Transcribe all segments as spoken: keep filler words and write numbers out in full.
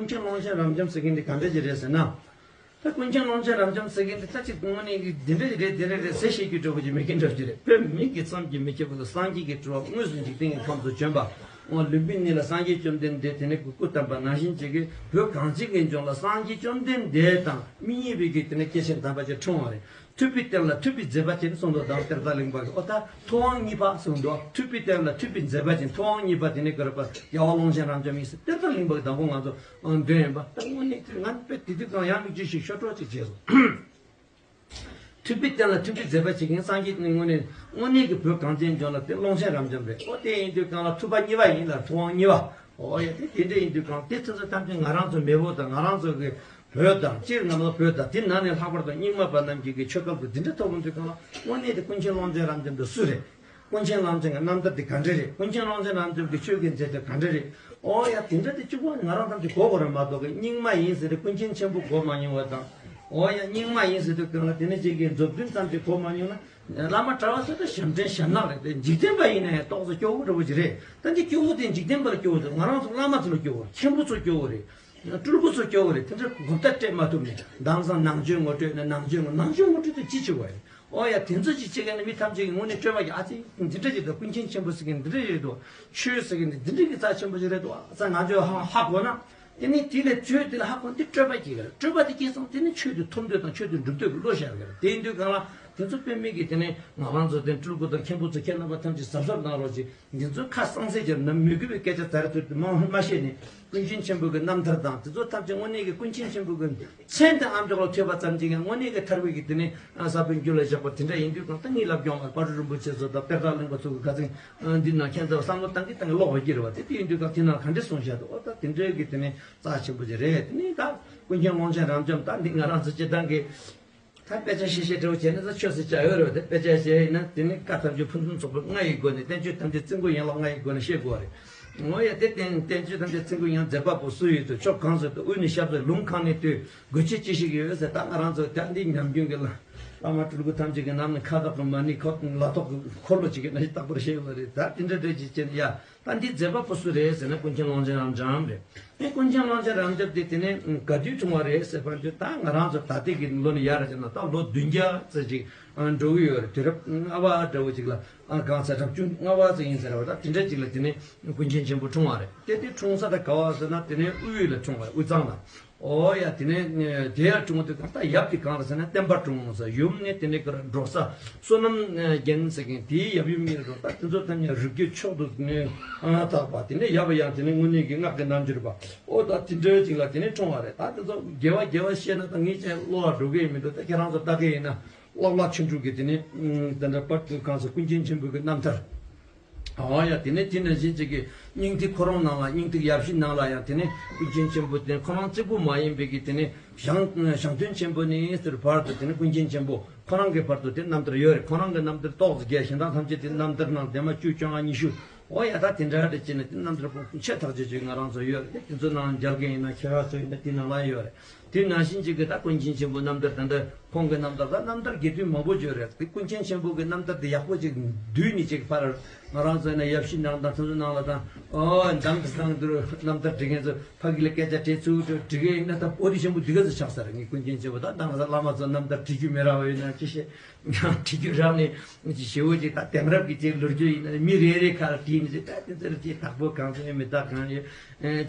ཀུན་མཁྱེན་ཀློང་ཆེན་རབ་འབྱམས་ཟེར་མཁན་དེ་ག་འདྲ་ཅིག་རེད་ཟེར་ན། ད་ཀུན་མཁྱེན་ཀློང་ཆེན་རབ་འབྱམས་ཟེར་མཁན་དེ་ད་ཅིག་དངོས་གནས་ཀྱི་འདི་འདྲ་ཅིག་རེད་འདི་འདྲ་རེད་ཟེར་ཤེས་རྒྱུ་འདྲ་པོ་ཅིག་མེད་མཁན་འདྲ་པོ་ཅིག་རེད། བོད་མི་གི་བསམ་གྱིས་མི་ཁྱབ་པ་དང་སངས་རྒྱས་ཀྱི་སྤྲུལ་པ་དངོས་སུ་འཇིག་རྟེན་གྱི་ཁམས་སུ་བྱོན་པ། འོ་ལུམ་བི་ནི་ལ་སངས་རྒྱས་བཅོམ་ལྡན་འདས་དེ་ནས་སྐུ་བལྟམས་པ་ནང་བཞིན་བྱེད་ཀྱི་བོད་གངས་ཅན་གྱི་ལྗོངས་ལ་སངས་རྒྱས་བཅོམ་ལྡན་འདས་དང་མི་གཉིས་པའི་གི་དེ་ནས་སྐྱེས་ཆེན་དམ་པ་ཅིག་འཁྲུངས་པ་རེད། ཐུབ་པའི་རྟེན་ལ་ཐུབ་པའི་མཛད་པ་ཅན་གསུངས་འདུག་དང་གཏེར་བདག་གླིང་པ་གི་ཨོ་ད་ཐུབ་དབང་གཉིས་པ་གསུངས་འདུག་ཐུབ་པའི་རྟེན་ལ་ཐུབ་པའི་མཛད་པ་ཅན་ཐུབ་དབང་གཉིས་པ་དེ་ནས་ག་རེ་པ་རྒྱལ་བ་ཀློང་ཆེན་རབ་འབྱམས་ཡིན་ཟེར་གཏེར་བདག་གླིང་པ་གི་དང་པོ་ང་ཚོ་འདོན་ཡིན་པ་ད་དངོས་གནས་ང་དཔེ་དེ་དུས་གང་ཡང་མིག་ཆུ་ཞིག་ཤོར་གྲོགས་ཅིག་བྱས་སོང་། ཐུབ་པའི་རྟེན་ལ་ཐུབ་པའི་མཛད་པ་བྱེད་མཁན་སངས་རྒྱས་ནི་དངོས་གནས་དངོས་གནས་ཀྱི་བོད་གངས་ཅན་ལྗོངས་ལ་དེ་ཀློང་ཆེན་རབ་འབྱམས་རེད། ཨོ་དེ་ཡིན་དུས་གང་ལ་ཐུབ་པ་གཉིས་པ་ཡིན་ལ་ཐུབ་དབང་གཉིས་པ། ཨོ་ཡ་དེ་དེ་འདྲ་ཡིན་དུས་གང་དེ་ཚོ་ཚོ་ཐམས་ཅད་ང་རང་ཚོ་མེས་པོ་དང་ང་རང་ཚོ་གི་བོད་དང་སྤྱིར་ང་ཚོ་བོད་དང་དེ་ནང་ནས་ལྷག་པར་དུ་རྙིང་མ་པ་རྣམས་ཀྱི་གི་ཆོས་སྐལ་དུ་དེ་འདྲ་ཐོབ་ཡོང་དུས་གང་ལ་དངོས་གནས་དེ་ཀུན་མཁྱེན་ཀློང་ཆེན་རབ་འབྱམས་དེ་སུ་རེད། ཀུན་མཁྱེན་ཀློང་ཆེན་གྱི་རྣམ་ཐར་དེ་ག་འདྲ་རེད། ཀུན་མཁྱེན་ཀློང་ཆེན་རབ་འབྱམས་ཀྱི་ཆོས་ཀྱི་མཛད་དེ་ག་འདྲ་རེད། ཨོ་ཡ་དེ་འདྲ་དེ་གཅིག་པོ་ང་རང་ཐམས་ཅད་གོ་དགོས་རེད་མ་གཏོགས་ཀྱི་རྙིང་མ་ཡིན་ཟེར་ཏེ་ཀུན་མཁྱེན་ཆེན་པོ་གོ་མ་མྱོང་བ་དང་། ཨོ་ཡ་རྙིང་མ་ཡིན་ཟེར་དུས་གང་ལ་དེ་ནས་ཅིག་གི་མཛུབ་སྟོན་ཙམ་ཅིག་གོ་མ་མྱོང་ན། བླ་མ་གྲྭ་བ་ཟེར་ཏེ་ཞབས་འདྲེན་ཞབས་ནག་རེད་དེ་འཇིག་རྟེན་པ་ཡིན་ན་ཡང་ཏོག་ཙམ་སྐྱོ་བོ་འདྲ་བོ་ཅིག་རེད། ད་འདི་སྐྱོ་བོ་དེ་འཇིག་རྟེན་པ་ལ་སྐྱོ་བོ་དེ་ང་རང་ཚོ་བླ་མ་ཚོ་ལ་སྐྱོ་བོ་རེད། མཁན་པོ་ཚོ་སྐྱོ་བོ་རེད། སྤྲུལ་སྐུ་ཚོ་སྐྱོ་བོ་རེད། དེ་འདྲ་གོ་བརྡ་སྤྲད་མ་ཐུབ་ནས་དེང་སང་ནང་ཆོས་ངོ་སྤྲོད་ན་ནང་ཆོས་ངོ་ནང་ཆོས་ངོ་སྤྲོད་དེ་ཅི་བྱེད་དགོས་རེད། ཨོ་ཡ་དེ་ཚོ་ཅིག་བྱེད་མཁན་ནི་མི་ཐམས་ཅད་ཀྱི་དངོས་གནས་སྤྲོས་པ་གི་ཨ་ཙི་འདི་འདྲ་ཅིག་འདུག་ཀུན་མཁྱེན་ཆེན་པོ་ཟེར་མཁན་འདི་འདྲ་ཅིག་འདུག་ཆོས་ཟེར་མཁན་འདི་འདི་འདྲ་གི་རྩ་ཆེན་པོ་ཅིག་རེད་འདུག་ཨ་ཙི་ང་ཚོས་ཧ་ཧ་གོ་ན། དེ་ནས་དེ་ལས་ཆོས་དེ་ལ་ཧ་གོ་ན་དེ་སྤྲོས་པ་སྐྱེ་གི་རེད། སྤྲོས་པ་དེ་སྐྱེས་སོང་དེ་ནས་ཆོས་དེ་ཐོབ་འདོད་དང་ཆོས་དེ་སྒྲུབ་འདོད་ཀྱི་བློ་ཤར་གི་རེད། དེ་ཡིན་དུས་གང་ལ་དེ་ཚོ་དཔེ་མེད་ཀྱི་དེ་ནས་ང་རང་ཚོ་དེ་སྤྲུལ་སྐུ་དང་མཁན་པོ་ཚོ་ཁྱེད་རྣམ་པ་ཐམས་ཅད་གཟབ་གཟབ་གནང་རོགས་ཅིག་འདི་ཚོ་ཁ་གསང་སེ་རྒྱབ་ན་མི་དགོས་པའི་སྐད་ཆ་དར་ཐུར་དུ་མང་མ་བཤད་ནས་ཀུན་མཁྱེན་ཆེན་པོ་གི་རྣམ་ཐར་དང་དེ་ཚོ་ཐམས་ཅད་དངོས་གནས་ཀྱི་ཀུན་མཁྱེན་ཆེན་པོ་གི་མཚན་དང་ཨ་མཆོག་ལ་ཐོས་པ་ཙམ་གྱིས་ཀྱང་དངོས་གནས་ཀྱི་ཐར་པའི་གི་དེ་ནས་ས་བོན་རྒྱུད་ལ་བཞག་པ་དེ་འདྲ་ཡིན་དུས་གང་ལྟར་ངའི་བསླབ་སྐྱོང་བ་སྤ་རོ་རིན་པོ་ཆེ་ཚོ་དང་གཏེར་བདག་གླིང་པ་ཚོ་གི་ཁ་ཚིག་འདི་ན་ཁྱེད་ཚོ་བསམ་བློ་བཏང་གི་བཏང་གི་ལོག་པ་ཀྱི་རེད་བ། དེ་དེ་ཡིན་དུས་གང་དེ་ན་ག་འདྲ་གསུངས་བཞག་འདུག་ཨོ་ད་དེ་འདྲའི་གི་དེ་ནས་རྩ་ཆེན་པོ་ཅིག་རེད། དེ་ནས་ད་ཀུན་མཁྱེན་ཀློང་ཆེན་རབ་འབྱམས་ད་འདི་ང་རང་ཚོ་སྤྱི་བཏང་གི་ད་དཔེ་ཆ་ཤེས་ཤེས་འདྲ་བོ་བྱས་ན་ད་ཆོས་སུ་བྱ་ཡོད་རེད་བ། དེ་དཔེ་ཆ་བྱས་ཡིན་ན་དེ་ནི་བཀའ་ཐམས་ཅད་ཕུན་སུམ་ཚོགས་པའི་ལྔ་ཡི་སྒོ་ནས་བསྟན་བཅོས་ཐམས་ཅད་ཚིག་ཀུན་ཡན་ལག་ལྔ་ཡི་སྒོ་ནས་ཤེས་དགོས་རེད། ངོ་ཡ་དེ་བསྟན་བསྟན་བཅོས་ཐམས་ཅད་ཚིག་ཀུན་ཡང་མཛད་པ་པོ་སུ་ཡོད་དོ་ཕྱོགས་གང་ཟེར་དུ་དབུས་ནས་ཞབས་ཏོག་ལུང་གང་ནས་ལྟོས་དགོས་ཆེད་ཅི་ཞིག་ཡོད་ཟེར། ད་ང་རང་ཚོ་ད་འདི་ཉམས་རྒྱུན་གྱི་བླ་མ་སྤྲུལ་སྐུ་ཐམས་ཅད་ཀྱི་ནང་ནས་ཁ་དོག་གི་མ་ཎི་ཁོ་ལ་ཐོག་གི་འཁོར་ལོ་ཅིག་གི་ནང་བཞིན་རྟག་པར་ཤེས་ཡོད་རེད། ད་དེ་འདྲ་འདྲ་ཅིག་བྱས་ན་ཡ། ད་འདི་མཛད་པ་པོ་སུ་རེད་ཟེར་ན་ཀུན་མཁྱེན་ཀློང་ཆེན་རབ་འབྱམས་རེད། ཨེ་ཀུན་མཁྱེན་ཀློང་ཆེན་རབ་འབྱམས་དེ་དེ་ནས་ག་དུས་འཁྲུངས་པ་རེད་ཟེར་བ་འདི་ད་ང་རང་ཚོ་ད་ལྟའི་གི་ལོ་ནས་ཡར་བྱས་ན་ད་ལོ་བདུན་བརྒྱ་ཙམ་ཅིག་འགྲོ་གི་ཡོད་རེད། དུས་རབས་ལྔ་པ་འདྲ་བོ་ཅིག་ལ་གང་ཟེར་རབ་བྱུང་ལྔ་པ་ཙམ་ཡིན་ཟེར་བ་ད་དེ་འདྲ་ཅིག་ལ་དེ་ནས་ཀུན་མཁྱེན་ཆེན་པོ་འཁྲུངས་པ་རེད། དེ་དེ་འཁྲུངས་ས་ད་ག་བ་ཟེར་ན་དེ་ནས་དབུས་ལ་འཁྲུངས་པ་རེད། དབུས་གཙང་ལ། ཨོ་ཡ་དེ་ནས་དེ་ཡར་འཁྲུངས་དུས་ད་ཡབ་དེ་གང་རེད་ཟེར་ན་བསྟན་པ་འཁྲུངས་ས་ཡུམ་ནས་དེ་ནས་གར་འབྲོག་ས་བསོད་ནམས་རྒྱལ་ཟེར་མཁན་དེའི་ཡབ་ཡུམ་གཉིས་རེད། ད་དེ་ཚོ་ཐམས་ཅད་རིགས་རྒྱུད་མཆོག་ཏུ་ནས་དག་པ་དེ་ནས་ཡབ་ཡང་དེ་ནས་དངོས་གནས་ཀྱི་སྔགས་ཀྱི་རྣལ་འབྱོར་པ། ཨོ་ད་དེ་འདྲའི་ཅིག་ལ་དེ་ནས་འཁྲུངས་པ་རེད། ད་དེ་ཚོ་དགེ་བ་དགེ་བ་བཤད་ན་ད་ངས་ཀྱང་བློ་ལ་འགྲོ་གི་ཡིན་མི་འདུག་ད་ཁྱེད་རང་ཚོ་ལྟ་གི་ཡིན་ན་བླ་བླ་ཆོས་དྲུག་གི་དེ་ནས་དེ་འདྲ་པར་དུ་གང་ཟེར་ཀུན་མཁྱེན་ཆེན་པོ་གི་རྣམ་ཐར། ཨ་ཡ་དེ་ནས་དེ་ནང་བཞིན་ཅིག་གི་སྙིང་ཐིག་ཁོ་རང་ནང་ལ་སྙིང་ཐིག་ཡབ་གཞིས་ནང་ལ་ཡང་དེ་ནས་ཀུན་མཁྱེན་ཆེན་པོ་དེ་ཁོ་རང་གཅིག་པུ་མ་ཡིན་པའི་གི་དེ་ནས་ཞང་ཞང་སྟོན་ཆེན་པོ་ནས་ཟེར་བར་དུ་དེ་ནས་ཀུན་མཁྱེན་ཆེན་པོ་ཁོ་རང་གི་བར་དུ་དེ་རྣམ་ཐར་ཡོད་རེད། ཁོ་རང་གི་རྣམ་ཐར་ཏོག་ཙམ་རྒྱས་གཞན་དག་ཐམས་ཅད་དེ་རྣམ་ཐར་ནང་ལྡན་མ་བཅུ་བཅོ་ལྔ་ཉི་ཤུ། ཨོ་ཡ་ད་དེ་འདྲ་རེད་ཅེ་ནས་དེ་རྣམ་ཐར་ཕུང་ཆེ་ཐག་ཆོད་ཅིག་ང་རང་ཚོ་ཡོད་རེད། དེ་ཚོ་ནང་མཇལ་མཁན་ཡིན་ན་ཁྱེད་རང་ཚོ་ཡིན་ན་དེ་ནང་ལ་ཡོད་རེད། དེ་ནང་བཞིན་ཅིག་གི་ད་ཀུན་མཁྱེན་ཆེན་པོའི་རྣམ་ཐར་ད་ལྟ་ཁོང་གི་རྣམ་ཐར་ད་རྣམ་ཐར་དགེ་འདུན་མང་པོ་ཡོད་རེད། དེ་ཀུན་མཁྱེན་ཆེན་པོ་གི་རྣམ་ཐར་དེ་ཡག་པོ་ཅིག་བསྡུས་ནས་ཅིག་ཕར་ང་རང་ཚོ་ཡིན་ན་ཡབ་གཞིས་ནང་དང་ཚོ་ཚོ་ནང་ལ་དང་ཨོ་འདམ་དུ་སང་དུ་རྣམ་ཐར་འབྲི་མཁན་ཚོ་ཕ་གི་ལ་སྐད་ཆ་དྲིས་ཚུལ་དུ་འབྲི་མཁན་ཡིན་ན་ད་པོ་ཏི་ཆེན་པོ་འདི་ག་ཚོ་ཆགས་ས་རེད། ངས་ཀུན་མཁྱེན་ཆེན་པོ་ད་དང་ས་བླ་མ་ཚོ་རྣམ་ཐར་འབྲི་རྒྱུ་མེད་ར་བ་ཡོད་ན་ཅི་ཤེས། ཡང་བྲིས་རྒྱུ་རབ་ནས་ཞེ་བོ་ཅིག་ད་དེང་རབས་ཀྱི་ཅིག་ལོ་རྒྱུས་ཡིན་ན་མི་རེ་རེ་ཁ་ལ་བྲིས་ནས་ཅིག་ད་དེ་ཚོ་ལ་ཅིག་དྭགས་པོ་གང་ཚོ་ཡང་མི་དྭགས་གང་ཡོད་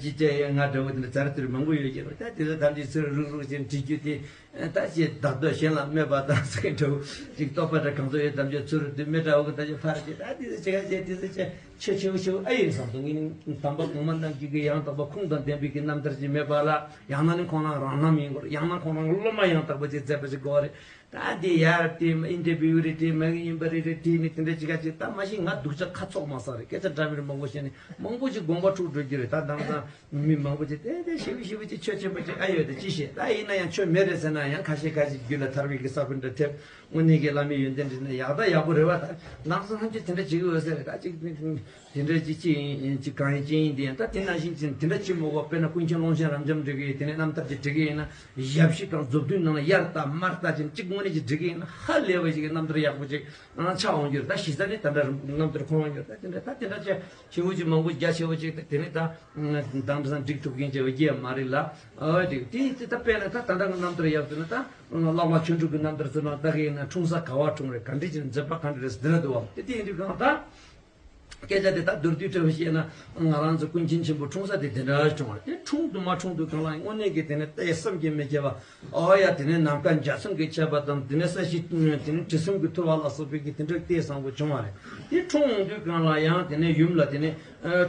ཅིག་བཅས་ཡང་ང་འདྲ་བོ་དེ་འདྲ་ཛར་ཚུར་མང་པོ་ཡོད་ཀྱི་རེད། ད་དེ་ཚོ་ཐམས་ཅད་ཚུར་རུག་རུག་ཅིག་བྲིས་རྒྱུ་དེ་ད་ཅིག་བདག་འདོད་གཞན་ལ་སྨོད་པ་དང་ཟེར་མཁན་འདྲ་བོ་ཅིག་རྟོག་པ་འདྲ་གང་ཚོ་ཡོད་ཐམས་ཅད་ཚུར་དུ་མི་འདྲ་བོ་གི་ད་ཅིག་ཕར་ཅིག་ད་དེ་ཚོ་ཅིག་ག་ཅིག་དེ་ཚོ་ཅིག་ཆེ་ཆེ་བོ་ཆེ་བོ་ཨེ་ཡིན་བསམ་སོང་། ངས་དམ་པ་གོང་མ་རྣམས་ཀྱི་གི་ཡང་དག་པ་ཁུངས་དང་ལྡན་པའི་གི་རྣམ་ཐར་ཅིག་མེད་པ་ལ་ཡང་ན་ནི་ཁོང་རང་རང་རྣམ་ཡིན་དགོས་རེད། ཡང་ན་ཁོང་རང་སློབ་མ་ཡང་དག་པ་ཅིག་མཛད་པ་ཅིག་དགོས་རེད། ད་དེ་ཡར་དེ་ཨིན་ཊར་བིའུ་རེ་དེ་མ་གི་ཡིན་པ་རེ་རེ་དེ་ནི་དེ་འདྲ་ཅིག་ག་ཅིག་ད་མ་གཞི་ང་སྡུག་ཅག་ཁ་ཚོགས་མ་ས་རེད། སྐད་ཆ་འདྲ་མི་འདྲ་མང་པོ་བཤད་ནས་མང་པོ་ཅིག་དགོངས་པ་འཁྲུག་འགྲོ་རྒྱུ་རེད། ད་དེང་སང་མི་མང་པོ་ཅིག་དེ་དེ་ཞེ་པོ་ཞེ་པོ་ཅིག་ཆོས་ཆེན་པོ་ཅིག་ཨ་ཡོད་དེ་ཅི་ཤེས། ད་ཡིན་ན་ཡང་ཆོས་མེད་རེད་ཟེར་ན་ཡང་ཁ་ཤས་ཁ་ཤས་རྒྱུད་ལ་ཐར་པའི་གི་ས་བོན་འདྲ་ཐེབས། དངོས་གནས་ཀྱི་བླ་མའི་ཡོན་ཏན་འདྲི་ན་ཡག་ད་ཡག་པོ་རེད་བ། ད་དེང་སང་ཐམས་ཅད་དེ་འདྲ་བྱེད་ཀྱི་ཡོད་ས་རེད། ད་ཅིག་དེ་འདྲ་ཅིག་ཅི་ཡིན་ཅིག་གང་ཡིན་ཅི་ཡིན་དེ་ཡང་ད་དེ་ནང་བཞིན་ཅིག་དེ་འདྲ་ཅིག་མོ་གོ། དཔེར་ན་ཀུན་མཁྱེན་ཀློང་ཆེན་རབ་འབྱམས་འབྲི་གི་ཡིན། དེ་ནས་རྣམ་ཐར་ཅིག་འབྲི་གི་ཡིན་ན་ཞབས་ཕྱི་དང་མཛུབ་སྟོན་ནང་ལ་གཡར་ལྟ་མར་ལྟ་ཅིག་ཅིག་དངོས་གནས་ཅིག་འབྲི་གི་ཡིན་ན་ཧ་ལས་པ་ཞིག་གི་རྣམ་ཐར་ཡག་པོ་ཅིག་ཆགས་འོང་རྒྱུ་རེད། ད་གཞི་རྩ་ནས་ད་འདྲ་རྣམ་ཐར་ཁོ་རང་ཡོད། ད་དེ་འདྲ་ད་དེ་འདྲ་ཅིག་ཆེ་བོ་ཅིག་མང་པོ་རྒྱ་ཆེ་བོ་ཅིག་ད་དེ་ནས་ད། ང་དང་དེང་སང་འགྲིག་ཐུབ་མཁན་ཅིག་ཡོད་མ་རེད་ལ། ཨོ་དེ་དེ་དེ་ད་དཔེར་ན་ད་ད་ལྟ་གི་རྣམ་ཐར་ཡག་ཟེར་ན་ད་བླ་མ་ཆོས་དྲུག་གི་རྣམ་ཐར་ཟེར་ན་ད་གི་ཡིན་ན་འཁྲུངས་ས་ག་བ་འཁྲུངས་རེད། ག་འདྲ་ཅིག་མཛད་པ་ག་འདྲ་རེད་འདི་ལ་འདུག་བ། དེ་དེ་ཡིན་དུས་གང་ད། སྐད་ཆ་དེ་ད་མདོར་བསྡུས་འདྲ་བོ་བཤད་ན་ང་རང་ཚོ་ཀུན་མཁྱེན་ཆེན་པོ་འཁྲུངས་ས་དེ་དེ་འདྲ་བྱུང་བ་རེད། དེ་འཁྲུངས་དུ་མ་འཁྲུངས་དུས་གང་ལ་དངོས་གནས་ཀྱི་དེ་ནས་ལྟ་བསམ་གྱིས་མི་ཁྱབ་པ། ཨོ་ཡ་དེ་ནས་ནམ་མཁའ་འཇའ་ཚོན་གྱི་ཁྱབ་པ་དང་དེ་ནས་ས་གཞི་དེ་ནས་དྲི་བསུང་གི་ཐུལ་བ་ལ་སོགས་པའི་གི་དེ་འདྲ་ལྟས་བཟང་པོ་བྱུང་བ་རེད། དེ་འཁྲུངས་འོང་དུས་གང་ལ་ཡང་དེ་ནས་ཡུམ་ལ་དེ་ནས་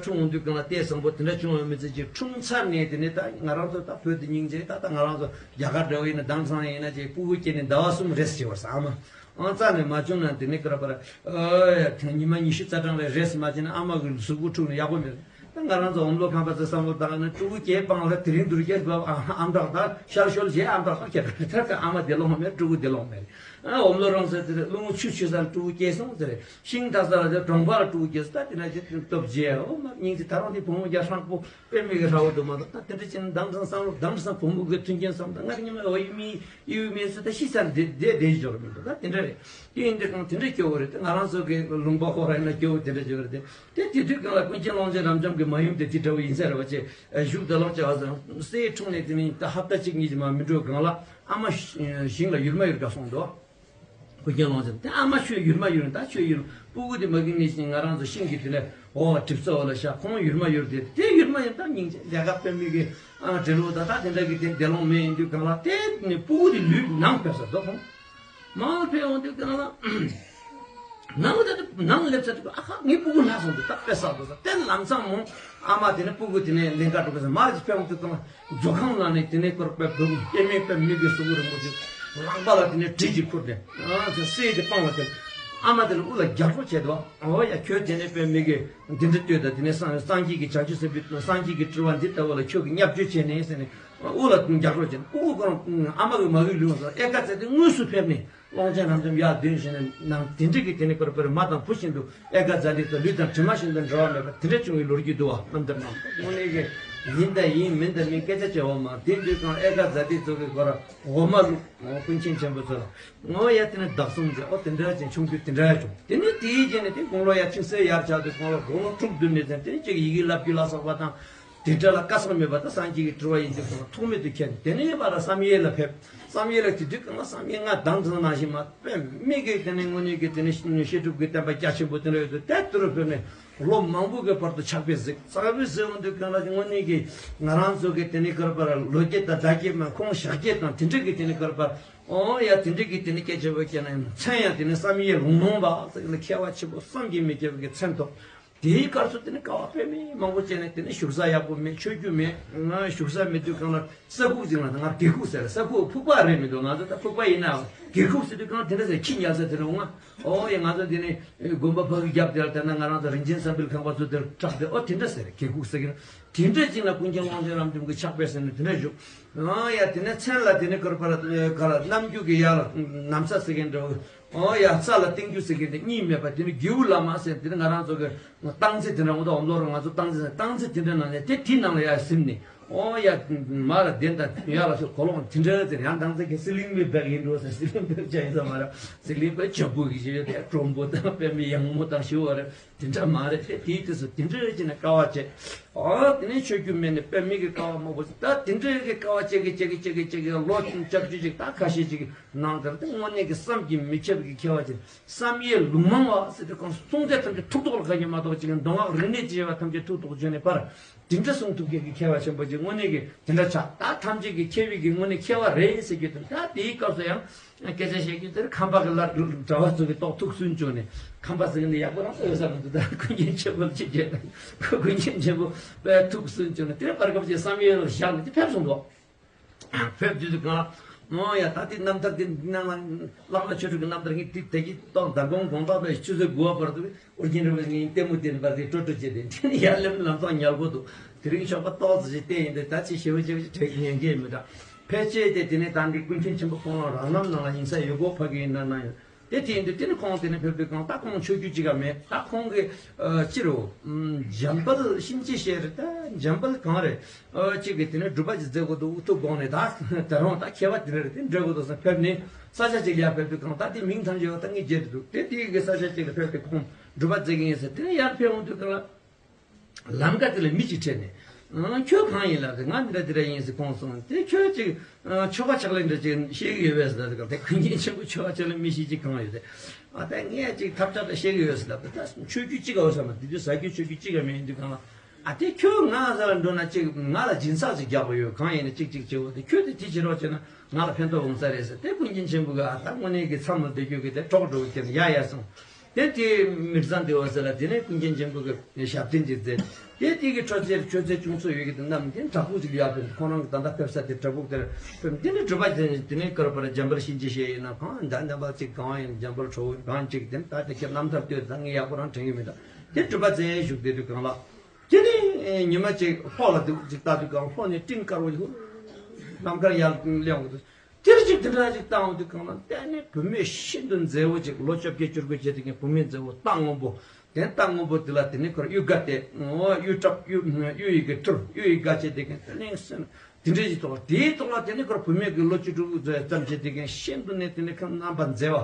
འཁྲུངས་འོང་དུས་གང་ལ་ལྟས་བཟང་པོ་དེ་འདྲ་བྱུང་བ་མི་ཚད་ཅིག་འཁྲུངས་ཚར་ནས་དེ་ནས་ད་ང་རང་ཚོ་ད་བོད་དུ་སྙིང་རྗེ་ད་ད་ང་རང་ཚོ་རྒྱ་གར་འདྲ་བོ་ཡིན་ན་དེང་སང་ཡིན་ན་ཅིག་སྤུ་གུ་སྐྱེས་ནས་ཟླ་བ་གསུམ་རེས་བྱེད་པར་ཟ་མ། ཨང་རྩ་ནས་མ་བྱུང་ན་དེ་ནི་ཀར་པར། ཨོ་ཡ་དེ་ཉི་མ་ཉི་ཤུ་རྩ་གྲངས་རེ་རེས་མ་བྱས་ན་ཨ་མ་གི་གཟུགས་པོ་འཁྲུགས་ནས་ཡག་པོ་མེད། ད་ང་རང་ཚོ་འོམ་ལོ་ཁང་པ་ཚོ་བསམ་བློ་བཏང་ན་ཕྲུ་གུ་སྐྱེས་སྤང་ལ་དེ་རིང་དུར་སྐྱེས་བབ་ཨ་ཨམ་ཏག་ད་ཤར་ཤོར་རྗེས་ཨམ་ཏག་ད་ཁྱེད་ད་ཨ་མ་དེ་ལོང་མེད། ཕྲུ་གུ་དེ་ལོང་མེད། ཨ་འོམ་ལོ་རང་ས་དེ་རེད། ཀླུ་ངོ་ཆུ་ཆུ་ས་ལ་ཕྲུ་གུ་སྐྱེས་སོང་ཟེར། ཤིང་རྟ་ས་ལ་དེ་གྲོང་པ་ལ་ཕྲུ་གུ་སྐྱེས་སོང་། ད་དེ་ན་ཅི་སྟོབས་རྒྱས། ཨོ་མ་སྙིང་རྗེ། ད་རང་དེ་བུ་མོ་རྒྱ་ཧྲང་པོ། དཔེ་མི་གི་ཧྲ་བོ་དུ་མ་དང་ད་དེ་འདྲ་བྱས་ན་དང་དང་བསམ་བློ་དང་བསམ་བུ་མོ་གི་མཐུན་རྐྱེན་བསམ་དང་ང་རང་ཉི་མ་འོ་ཡི་མི་ཡི་མི་སུ་ད་ཤི་ས་འདི་བསྡད་བསྡད་འཇོག་མི་འདུག་ད་དེ་འདྲ་རེད། དེ་ཡིན་དུས་གང་དེ་འདྲ་སྐྱོ་བོ་རེད། ད་ང་རང་ཚོ་གི་ལུང་པ་ཧོ་ར་ཡིན་ན་སྐྱོ་བོ་དེ་འདྲ་སྐྱོ་བོ་རེད་དེ། དེ་དེ་དུས་གང་ལ་ཀུན་མཁྱེན་ཀློང་ཆེན་རབ་འབྱམས་ཀྱི་མ་ཡུམ་དེ་དེ་འདྲ་བོ་ཡིན་ས་རེད་བ་ཅེ་བཞུགས་ད་ལོག་ཅེ་བ་ཟེར་སྲས་འཁྲུངས་ནས་དེ་མིན་ད་ཧབ་ཏ་གཅིག་གཉིས་ཀྱི་མ་མི་འགྲོ་གང་ལ་ཨ་མ་ཞིང་ལ་ཡུར་མ་ཡུར་ག་སོང་འདུག་ཀུན་མཁྱེན་ཀློང་ཆེན་དེ་ཨ་མ་ཁྱོད་ཡུར་མ་ཡུར་ད་ཁྱོད་ཡུར་སྤུ་གུ་དེ་མ་གི་ནི་ཤིང་ང་རང་ཚོ་ཤིང་གི་དེ་ནས་འོ་གྲིབ་ཚོ་འོ་ལ་ཤ་ཁོང་ཡུར་མ་ཡུར་དེ་དེ་ཡུར་མ་ཡུར་ད་སྙིང་རྗེ་ལས་ཀ་དཔེ་མི་གི་ཨ་འབྲེལ་ལོ་ད་ད་དེ་འདྲ་གི་དེ་དེ་ལོང་མེད་ཡིན་དུས་གང་ལ་དེ་ནི་སྤུ་གུ་དེ་ལུས་ནང་ཕེབས་ས་དོ་ཁོང་མང་ཕེབས་འོང་དུས་གང་ལ་ནང་དེ་ནང་སླེབས་ས་དུས་ཨ་ཁ་ངའི་སྤུ་གུ་ལྷག་སོང་དུས་ད་དཔེ་ས་དོ་ས་དེ་ལམ་སང་མོ་ཨ་མ་དེ་ནི་སྤུ་གུ་དེ་ནས་ལེན་ཀ་འགྲོ་གི་ས་མ་རེད་ཕེབས་འོང་དུས་གང་ལ། མཛོད་ཁང་ནང་ནས་དེ་ནས་སྐོར་པའི་བུ་སྐྱེ་དམན་པའི་མི་གི་གཟུགས་རིང་པོ་ཅིག་ལག་པ་ལ་དེ་ནས་གྲི་ཅིག་ཁུར་ནས་ཨ་ཙི་སྲས་དེ་སྤང་ལ་བསྟན། ཨ་མ་དེ་ལ་དབུ་ལ་རྒྱག་རོགས་བྱས་འདུག་ཨོ་ཡ་ཁྱོད་དེ་ནས་པའི་མི་གི་འདི་འདྲ་ལྟོས་དང་དེ་ནས་སངས་སངས་རྒྱས་ཀྱི་བྱང་ཆུབ་སེམས་དཔའི་སངས་རྒྱས་ཀྱི་སྤྲུལ་པ་འདི་ལྟ་བུ་ལ་ཁྱོད་ཀྱིས་བརྙས་བཅོས་བྱས་ནས་ཟེར་ནས་དབུ་ལ་རྒྱག་རོགས་བྱས་ནས་སྤུ་གུ་ཁོ་རང་ཨ་མ་གི་མ་གི་ལུས་སོ་ཨེ་ཀ་ཙེ་དེ་དངོས་སུ་ཕེབས་ནས། ཀློང་ཆེན་རབ་འབྱམས་ཡར་ལྡོན་ཞིང་ནས་ནང་དེ་འདྲ་གི་དེ་ནས་ཀར་པར་མ་དང་བུ་བཞིན་དུ་ཨེ་ཀ་ཛ་ཏི་ཚོ་ལུས་དང་གྲིབ་མ་བཞིན་དུ་འབྲལ་བ་མེད་པ་དེ་འདྲ་བྱུང་བའི་ལོ་རྒྱུས་འདུག་བ། རྣམ་ཐར་ནང་དངོས་གནས་ཀྱི་ཡིན་དང་ཡིན་མིན་དང་མིན་སྐད་ཆ་བྱེད་བ་མ་དེ་དུས་ཀྱང་ཨེ་ཀ་ཛ་ཏི་ཚོ་གི་སྐོར་འོ་མ་བླུགས་འོ་ཀུན་མཁྱེན་ཆེན་པོ་ཚོ་ལ་འོ་ཡ་དེ་ནས་བདག་སྲུང་བྱས་འོ་དེ་འདྲ་ཅན་ཆུང་དུས་དེ་འདྲ་བྱུང་དེ་ནས་དེའི་རྗེས་ནས་དེ་དགུང་ལོ་ཡ་ཆུང་སའི་ཡར་ཆགས་དུས་དགུང་ལོ་དགུང་ལོ་དྲུག་བདུན་ནས་ཚན་དེ་ནས་ཅིག་ཡི་གེ་བསླབ་རྒྱུ་ལ་སོགས་པ་དང་། དེ་འདྲ་ལ་དཀའ་ཚེགས་མེད་པ་དང་སངས་རྒྱས་ཀྱི་སྤྲུལ་པ་ཡིན་དུས་ཀྱང་ཐོགས་མེད་དུ་མཁྱེན། དེ་ནས་ཕར་བསམ་ཡས་ལ་ཕེབས། བསམ་ཡས་ལ་དེ་དུས་ཀྱང་བསམ་ཡས་ང་དང་དུ་ནང་བཞིན་མ་དཔེ་མི་གི་དེ་ནས་དངོས་གནས་ཀྱི་དེ་ནས་བཤད་སྒྲུབ་ཀྱི་བསྟན་པ་རྒྱ་ཆེན་པོ་དེ་འདྲ་ཡོད་དུས་དེ་དུ་རུ་ཕེབས་ནས་ལོ་མང་པོ་གི་བར་དུ་ཕྱག་དཔེ་གཟིགས། ཕྱག་དཔེ་གཟིགས་འོང་དུས་ཀྱང་ལ་དངོས་གནས་ཀྱི་ང་རང་ཚོ་གི་དེ་ནས་ཀར་པར་ལོ་རྒྱུས་དང་བརྡ་སྐད་མ་ཁོང་ཞག་རྒྱས་དང་དེ་འདྲ་གི་དེ་ནས་ཀར་པར་ཨོ་ཡ་དེ་འདྲ་གི་དེ་ནས་སྐད་ཆ་བོད་སྐད་ན་ཡང་མཚན་ཡང་དེ་ནས་བསམ་ཡས་ལུང་ནོང་བ་ཟེར་ནས་མཁས་པ་ཆེན་པོ་བསམ་གྱིས་མི་ཁྱབ་པའི་མཚན་ཐོབ། དེའི་སྐབས་སུ་དེ་ནི་དཀའ་བ་དཔེ་མི་མང་པོ་བྱས་ནས་དེ་ནི་བཞུགས་ས་ཡག་པོ་མེད། ཆོས་རྒྱུད་མེད། ང་བཞུགས་ས་མེད་དུས་གང་ལ་ས་ཁུག་ཅིག་ལ་ང་སྒེའུ་ཁུག་ཟེར། ས་ཁུག་ཕུག་པ་རེད་མི་འདུག་ང་ཚོ་ད་ཕུག་པ་ཡིན་ན་སྒེའུ་ཁུག་ཟེར་དུས་གང་དེ་འདྲ་ཟེར་ཁྱི་ཉལ་ས་དེ་རུ་ང་ཨོ་ཡ་ང་ཚོ་དེ་ནི་དགོན་པ་ཕ་གི་རྒྱབ་དེ་ལ་དེ་ན་ང་རང་ཚོ་རིན་ཆེན་བསམ་འཕེལ་ཁང་པ་ཚོ་དེར་གྲགས་ཏེ་ཨོ་དེ་འདྲ་ཟེར་སྒེའུ་ཁུག་ཟེར་གི་ན་དེ་འདྲ་ཅིག་ལ་ཀུན་མཁྱེན་དབང་ཆེན་རབ་འབྱམས་ཀྱི་ཕྱག་དཔེ་ཟེར་ནས་དེ་འདྲ་བཞུགས། ཨོ་ཡ་དེ་ནི་མཚན་ལ་དེ་ནི་ཀར་པར་ག་ལ་རྣམ་འགྱུར་གྱི་ཡ་ལ་ན་བཟའ་ཟེར་གི་འདྲ་བོ། ཨོ་ཡ་ས་ལ་སྟེང་རྒྱུ་ཟེར་གི་འདི་གཉིས་མེད་པ་དེ་ནི་རྒྱལ་བུ་བླ་མ་ཟེར་དེ་ནི་ང་རང་ཚོ་གི་སྟངས་འཛིན་དེ་འདྲ་འོ་ད་འོམ་ལོ་རུ་ང་ཚོ་སྟངས་འཛིན་ཟེར་སྟངས་འཛིན་དེ་འདྲ་ནང་ནས་དེ་དེའི་ནང་ལ་ཡ་ཟིན་ནི་ཨོ་ཡ་མ་ལ་གདན་དང་ཡ་ལ་ཤོག་གོ་ལོང་དེ་འདྲ་ཟེར་ཡང་སྟངས་འཛིན་གི་སི་ལིང་པའི་བེག་ཡིན་འགྲོ་ཟེར་སི་ལིང་པའི་བྱ་ཡིན་ས་མ་ར་སི་ལིང་པའི་བྱ་བུ་གི་ཞེས་དེ་ཀྲོམ་པོ་དང་པད་མའི་ཡང་མོ་དང་ཞུ་བ་རེད། དེ་འདྲ་མ་རེད་དེ་དེའི་དུས་སུ་དེ་འདྲ་ཅིག་ནས་དཀའ་བ་སྤྱད། ཨོ་དེ་ནས་ཆོས་རྒྱུད་མེད་ནས་པད་མའི་གི་དཀའ་བ་མང་པོ་ཟེར་ད་དེ་འདྲ་གི་དཀའ་བ་སྤྱད་གི་སྤྱད་གི་སྤྱད་གི་སྤྱད་གི་ལོ་བཅུ་བཅུ་ཅིག་ད་ཁ་ཤས་ཅིག་ནང་ལྟར་དེ་དངོས་གནས་ཀྱི་བསམ་གྱིས་མི་ཁྱབ་ཀྱི་མཁས་པ་ཅིག་བསམ་ཡས་ལུང་མང་བ་ཟེར་དུས་གང་གསུང་ཚད་ཐམས་ཅད་ཐུགས་ཐོག་ལ་ག་གེ་མ་གཏོགས་ཅིག་མདོ་སྔགས་རིག་གནས་ཀྱི་བྱ་བ་ཐམས་ཅད་ཐུགས་ཐོག་བྱོན་ནས་པར་དེ་འདྲ་གསུང་ཐུབ་མཁན་གྱི་མཁས་པ་ཆེན་པོ་ཅིག་དངོས་གནས་ཀྱི་དེ་འདྲ་ཆགས་ད་ཐམས་ཅད་ཀྱི་མཁས་པའི་གི་དངོས་གནས་མཁས་པ་རེད་ཟེར་རྒྱུ་དང་ད་དེའི་སྐབས་སུ་ཡང་སྐད་ཆ་བཤད་རྒྱུ་དེར་ཁམས་པ་གི་ལ་གྲྭ་བ་ཚོ་གི་ཏོག་ཐུགས་སུན་བྱུང་ནས་ཁམས་པ་ཚོ་གི་འདི་ཡག་པོ་རང་ཚོ་ཡོད་ས་མི་འདུག་ད་ཀུན་མཁྱེན་ཆེན་པོ་ལ་ཅིག་བྱས་ན་ཀུན་མཁྱེན་ཆེན་པོ་དཔེ་ཐུགས་སུན་བྱུང་ནས་དེ་བར་སྐབས་ཀྱི་བསམ་ཡས་ལ་བཞག་ནས་དེ་ཕེབས་སོང་འདུག་ཕེབས་དུས་དུས་གང་ལ་ཨོ་ཡ་ད་དེ་རྣམ་ཐར་དེ་ནང་ལ་བླ་མ་ཆོས་དྲུག་གི་རྣམ་ཐར་ངས་དེ་དེ་གི་ཏོག་མདང་དགོང་དགོང་དག་པའི་ཆུ་ཚོད་དགུ་པ་བར་དུ་ཨོ་རྒྱན་རིན་པོ་ཆེ་ངས་ལྟད་མོ་དེ་བར་དེ་སྤྲོ་སྤྲོ་བྱས་ཏེ་དེ་ནས་ཡར་སླེབས་ལམ་སང་ཉལ་གོ་འདུག་དེ་རིང་ཞོགས་པ་ཏོག་ཙམ་ཞིག་བལྟས་ཡིན་དུས་ད་ཅི་ཞེ་པོ་ཅིག་དྲན་གྱི་ཉན་གྱི་མི་འདུག་ཕལ་ཆེར་དེ་དེ་ནས་ད་འདི་ཀུན་མཁྱེན་ཆེན་པོ་ཁོང་ལ་རང་རྣམ་ནང་ལ་ཡིན་ས་ཡོད་གོ་ཕ་གི་ཡིན་ན་ན་ཡོད། དེ་དེ་ཡིན་དུས་དེ་ནི་ཁོང་དེ་ནས་ཕེབས་དུས་གང་ལྟར་ཁོང་ཆོས་བརྒྱུད་གཅིག་ག་མེད། ད་ཁོང་གི་ཨ་ཅི་རུ་འཇམ་དཔལ་གཤིན་རྗེ་ཞེས་རེད། ད་འཇམ་དཔལ་གང་རེད། ཨ་གཅིག་གི་དེ་ནས་སྒྲུབ་པ་ཅིག་མཛད་དགོས་འདུག་ཐུགས་དགོངས་ནས་ད་ད་རུང་ད་མཁས་པ་དེ་རེད་དེ་འགྲོ་དགོས་འདུག་བསམ་ཕེབས་ནས་ས་ཆ་ཅིག་ལ་ཡར་ཕེབས་དུས་གང་ལྟར་དེ་མིང་ཐམས་ཅད་ཡོད་ད་ངས་བརྗེད་འདུག་དེ་དེ་གི་ས་ཆ་ཅིག་ལ་ཕེབས་ཏེ་ཁོང་སྒྲུབ་པ་མཛད་ཀྱི་ཡིན་ཟེར་དེ་ནས་ཡར་ཕེབས་འོང་དུས་གང་ལ། ལམ་ཀ་དེ་ལ་མི་གཅིག་འཕྲད་ནས། ཨང་། ཁྱོད་གང་ཡིན་ལབ་དེ། ང་འདི་འདྲ་འདི་འདྲ་ཡིན་ཟེར་ཁོང་གསུངས། དེ་ཁྱོད་ཅིག་ཨང་། ཆོ་ག་ཕྱག་ལེན་འདྲ་ཅིག་ཤེས་ཀྱི་ཡོད་པས་ཟེར། ད་དེ་ཀུན་མཁྱེན་ཆེན་པོ་ཆོ་ག་ཕྱག་ལེན་མི་ཤེས་ཅིག་གང་ཡོད་དེ། ཨ་ད་ངས་ཅིག་ཐབས་ཆག་འདྲ་ཤེས་ཀྱི་ཡོད་ཟེར་ལབ་དེ། ད་ཆོས་བརྒྱུད་གཅིག་ག་འོ་ཟེར་མ། དེ་དུས་ཟ་རྒྱུ་ཆོས་བརྒྱུད་གཅིག་ག་མེད་དུས་གང་ལ། ཨ་དེ་ཁྱོད་ང་ཟ་ལ་འགྲོ་ན་ཅིག་ང་ལ་སྦྱིན་སྲེག་ཅིག་རྒྱག་པ་ཡོད། གང་ཡིན་ན་ཅིག་ཅིག་བྱེད་འོ་དེ། ཁྱོད་དེ་དེ་བྱེད་རོགས་བྱས་ན་ང་ལ་ཕན་ཐོགས་འོང་ས་རེད་ཟེར། དེ་ཀུན་མཁྱེན་ཆེན་པོ་གིས་ཨ་ད་དངོས་གནས་ཀྱི་མཚམས་ལ་བསྡད་རྒྱུ་གི་དེ་གྲོགས་འགྲོ་གི་དེ་ཡ་ཡ་སོང་། དེ་དེ་མི་ཚང་དེ་འོ་ཟེར་ལ། དེ་ནས་ཀུན་མཁྱེན་ཆེན་པོ་གི་ཞབས་བརྟན་ཅིག་མཛད། དེ་དེ་གི་འཕྲོ་ཚེར་ཆོས་ཚེ་ཅུང་ཚོད་ཡོད་ཀྱི་དེ་རྣམས་དེ་བྲག་ཕུག་ཅིག་ཡར་ཕེབས། ཁོང་རང་གི་ད་ལྟ་ཕེབས་ས་དེ་བྲག་ཕུག་དེར་ཕེབས། དེ་ནས་སྒྲུབ་པ་དེ་དེ་ནས་བསྐོར་བར་འཇམ་དཔལ་གཤིན་རྗེ་ཞེས་ཡིན་ན་གང་ད་འཇམ་དཔལ་ཅིག་གང་ཡིན། འཇམ་དཔལ་ཁྲོ་བོ་གང་ཅིག་དེ་ད་དེ་ཁྱེད་རྣམ་ཐར་ལྟོས། ད་ངས་ཡག་པོ་རང་དྲན་གྱི་མི་འདུག་དེ་སྒྲུབ་པ་མཛད་བཞུགས་བསྡད་དུས་གང་ལ། དེ་ནས་ཉི་མ་གཅིག་ལྷོ་ལ་འདུག་ཅིག་ལྟ་དུས་གང་ལྷོ་ནས་སྤྲིན་དཀར་བོ་ཡོད། ནམ་མཁར་ཡར་གླེང་འོང་དུས། དེར་ཅིག་དེ་འདྲ་ཅིག་བཏང་འོང་དུས་གང་ལ། དེ་ནས་བུད་མེད་ཤིན་ཏུ་མཛེས་པོ་ཅིག་ལོ་བཅོ་བརྒྱད་བཅུ་དགུ་བྱས་དེ་གའི་བུད་མེད་མཛེས་པོ་རྟ་སྔོན་པོ། དེ་རྟ་སྔོན་པོ་དེ་ལ་དེ་ནས་ཁོར་གཡུ་སྒ་སྟེ། གཡུ་བྲག་གཡུ་གཡུ་ཡི་གེ་ཐུར་གཡུ་ཡི་སྒ་བྱས་དེ་གའི་དེ་ནས་སེམས་དེ་འདྲ་ཅིག་ཐོགས། དེའི་ཐོག་ལ་དེ་ནས་ཁོར་བུད་མེད་ཀྱི་ལོ་བཅུ་དྲུག་ཙམ་བྱས་དེ་གའི་ཤིན་ཏུ་ནས་དེ་ནས་ཁམས་རྣམ་པར་མཛེས་པ།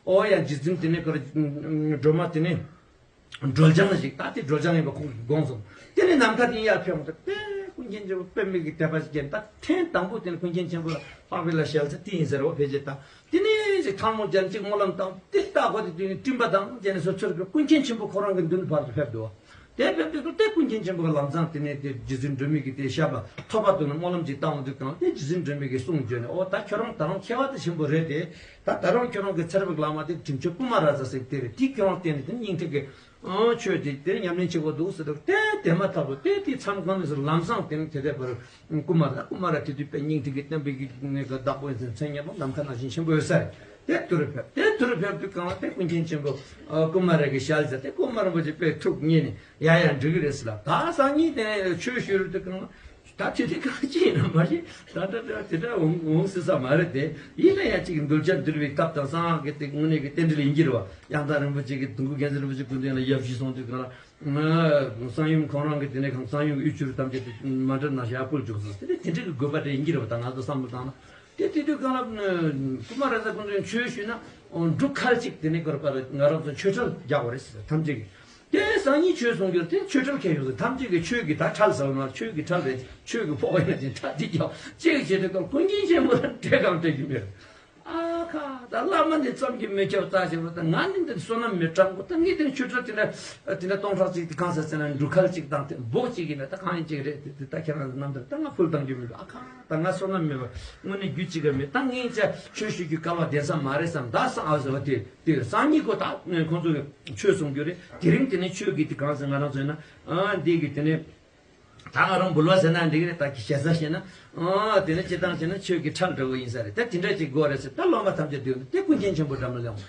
ཨོ་ཡ། རྗེ་བཙུན་དེ་ནས་ཁོར་སྒྲོལ་མ་དེ་ནས། སྒྲོལ་ལྗང་ཞིག་ད་དེ་སྒྲོལ་ལྗང་ཡིན་པ་ཁོང་གིས་དགོངས་སོང་། དེ་ནས་ནམ་མཁའ་དེ་ཡར་ཕེབས་འོང་དུས་དེ་ཀུན་མཁྱེན་ཆེན་པོ་པདྨ་གི་དད་པ་ཞིག་སྐྱེས། ད་ཐེངས་དང་པོ་དེ་ནས་ཀུན་མཁྱེན་ཆེན་པོ་ལ་འཕགས་པའི་ལ་ཞལ་ཟེར་དེ་ཡིན་ཟེར་རོ་ཕལ་ཆེར། ད་དེ་ནས་ཅིག་ཐལ་མོ་སྦྱར་ཅིག་སྨོན་ལམ་བཏབ་དེ་ལྟ་གོ་དེ་དུས་ནས་སྤྲིན་པ་དང་དེ་ནས་སོ་ཚོར་གྱི་ཀུན་མཁྱེན་ཆེན་པོ་ཁོ་རང་གི་མདུན་བར་དུ་ཕེབས་འདུག་དེ་ཕེབས་དུས་དེ་ཀུན་མཁྱེན་ཆེན་པོ་གི་ལམ་སང་དེ་ནས་དེ་རྗེ་བཙུན་སྒྲོལ་མ་གིས་དེ་ཞབས་ཐོད་པ་དུ་ནས་སྨོན་ལམ་ཅིག་བཏབ་འོང་དུས་གང་དེ་རྗེ་བཙུན་སྒྲོལ་མ་གིས་གསུང་བརྗོད་ནས། ཨོ་ད་ཁྱོད་རང་ད་རུང་ཁྱད་པར་དུ་ཆེན་པོ་རེད་དེ། ད་ད་རུང་ཁྱོད་རང་གི་ཚེ་རབས་ཀྱི་བླ་མ་དེ་དྲིན་ཆེན་ཀུ་མ་ར་ཛ་ཟེར་དེ་རེད། དེས་ཁྱོད་རང་བསྟེན་ནས་དེ་སྙིང་ཐིག་གི་ཨང་ཆོས་དེ་དེ་ཉམས་ལེན་བྱེད་དགོས་འདུག་ཟེར་དུས་དེ་དེ་མ་ཐག་ཏུ་དེ་དེ་མཚམས་གང་ནས་སུ་ལམ་སང་དེ་ནས་དེ་དེ་བར་ཀུ་མ་ར་ཀུ་མ་ར་དེ་དུས་དཔེ་སྙིང་ཐིག་གི་བསྟན་པའི་གི་ནས་གི་བདག་པོ་ཡིན་ཟེར་མཚན་སྙན་པོ་ནམ་མཁའ་ནང་བཞིན་ཆེན་པོ་ཡོད་ས་རེད། དེ་དུ་རུ་ཕེབས། དེ་དུ་རུ་ཕེབས་དུས་གང་ལ་དེ་ཀུན་མཁྱེན་ཆེན་པོ་ཨ་ཀུ་མ་ར་གི་ཞལ་ཟེར་དེ་ཀུ་མ་ར་རིན་པོ་ཆེ་དཔེ་ཐུགས་མཉེས་ནས་ཡ་ཡ་འགྲིག་གི་རེད་ཟེར་ལ། ད་སང་ཉིན་དེ་ནས་ཆོས་ཞུ་རུ་དུས་གང་ལ། ད་དེ་དེ་གང་ཅི་ཡིན་ན་མ་གཞི་ད་ད་ད་དེ་འདྲ་འོང་འོང་སྲིད་ས་མ་རེད་དེ། ཡིན་ན་ཡང་ཅིག་གདུལ་བྱ་འདུལ་བའི་ཐབས་དང་གསང་སྔགས་ཀྱི་དེ་དངོས་གནས་ཀྱི་རྟེན་འབྲེལ་ཡིན་གྱི་རེད་བ། ཡང་དག་རིན་པོ་ཆེ་གི་དུང་སྐུ་མཁྱེན་བརྩེ་རིན་པོ་ཆེ་སྐུ་མདུན་ལ་ཡབ་གཞིས་སོང་དུས་གང་ལ་གསང་ཡུམ་ཁོང་རང་གི་དེ་ནས་གང་གསང་ཡུམ་གྱི་དབུས་ཆོས་ཐམས་ཅད་དེ་མ་འདྲ་ན་ཞག་ཕུལ་བཅུག་སོང་། དེ་ནས་དེ་འདྲ་གི་དགོས་པ་དེ་ཡིན་གྱི་རེད་བ། ད་ང་ཚོ་བསམ་བློ་བཏང་ན་དེ་དེ་དུས་གང་ལ་ཀུ་མ་ར་ས་སྐུ་མདུན་ཆོས་ཞུས་ན་འབྲུ་ཁལ་གཅིག་དེ་ནས་དགོས་པ་ང་རང་ཚོ་ཆོས་ཁྲལ་རྒྱག་དགོས་རེད་ཟེར་ཐམས་ཅད་ཀྱིས། དེ་སང་ཉིན་ཆོས་གསུང་རྒྱུར་དེ་ཆོས་ཁྲལ་ཁྱེར་ཡོང་ཟེར། ཐམས་ཅད་ཀྱིས་ཆོས་ཀྱི་ད་ཁྲལ་ཟེར་བ་ན་ཆོས་ཀྱི་ཁྲལ་རེད། ཆོས་ཀྱི་ཕོགས་ཡིན་ན་ཅིག་ཁྲལ་འདི་རྒྱག་ཅེས་བྱེད་དུས་སྐབས་ཀུན་མཁྱེན་ཆེན་པོ་ལ་འབྲས་གང་སྤྲད་རྒྱུ་མེད། ཨ་ཁ་ད་བླ་མ་འདི་བསམ་གྱིས་མི་ཁྱབ་རྩ་ཆེན་པོ། ད་ང་ནི་འདི་བསོད་ནམས་མི་དྲག་གོ། ད་ངས་དེ་ཆོས་ཁྲལ་དེ་འདྲ་དེ་འདྲ་སྟོང་ཕྲག་གཅིག་དེ་གང་ཟེར་ཟེར་ན་འབྲུ་ཁལ་གཅིག་དང་དེ་འབོག་གཅིག་ཡིན་ན་ད་གང་ཡིན་གཅིག་རེད། དེ་དེ་ད་ཁྱེད་རང་ཚོ་རྣམ་ཐར་ད་ང་ཕུལ་བཏང་རྒྱུ་མི་འདུག་ཨ་ཁ་ད་ང་བསོད་ནམས་མེད་པ་དངོས་གནས་རྒྱུ་གཅིག་ག་མེད། ད་ངས་ཅག་ཆོས་ཞུ་རྒྱུ་སྐལ་བ་ལྡན་ས་མ་རེད་བསམ། ད་སང་ཨ་ཟེར་བ་དེ། དེ་སང་ཉིན་ཁོ་ད་ཁོང་ཚོ་གི་ཆོས་གསུང་རྒྱུ་རེད། དེ་རིང་དེ་ནས་ཆོས་ཀྱི་དེ་གང་ཟེར་ང་རང་ཚོ་ཡིན་ན་ཨ་འདི་གི་དེ་ནས་ད་ང་རང་འབུལ་བ་ཟེར་ན་འགྲིག་གི་རེད། ད་གི་ཞེ་ས་བཤད་ན་ཨ་དེ་ནས་སྤྱི་བཏང་བྱས་ན་ཆོས་ཀྱི་ཁྲལ་འདྲ་བོ་ཡིན་ས་རེད། ད་དེ་འདྲ་ཅིག་དགོས་རེད་ཟེར། ད་སློབ་མ་ཐམས་ཅད་འདུས་ནས་དེ་ཀུན་མཁྱེན་ཆེན་པོ་འགྲམ་ལ་ལངས།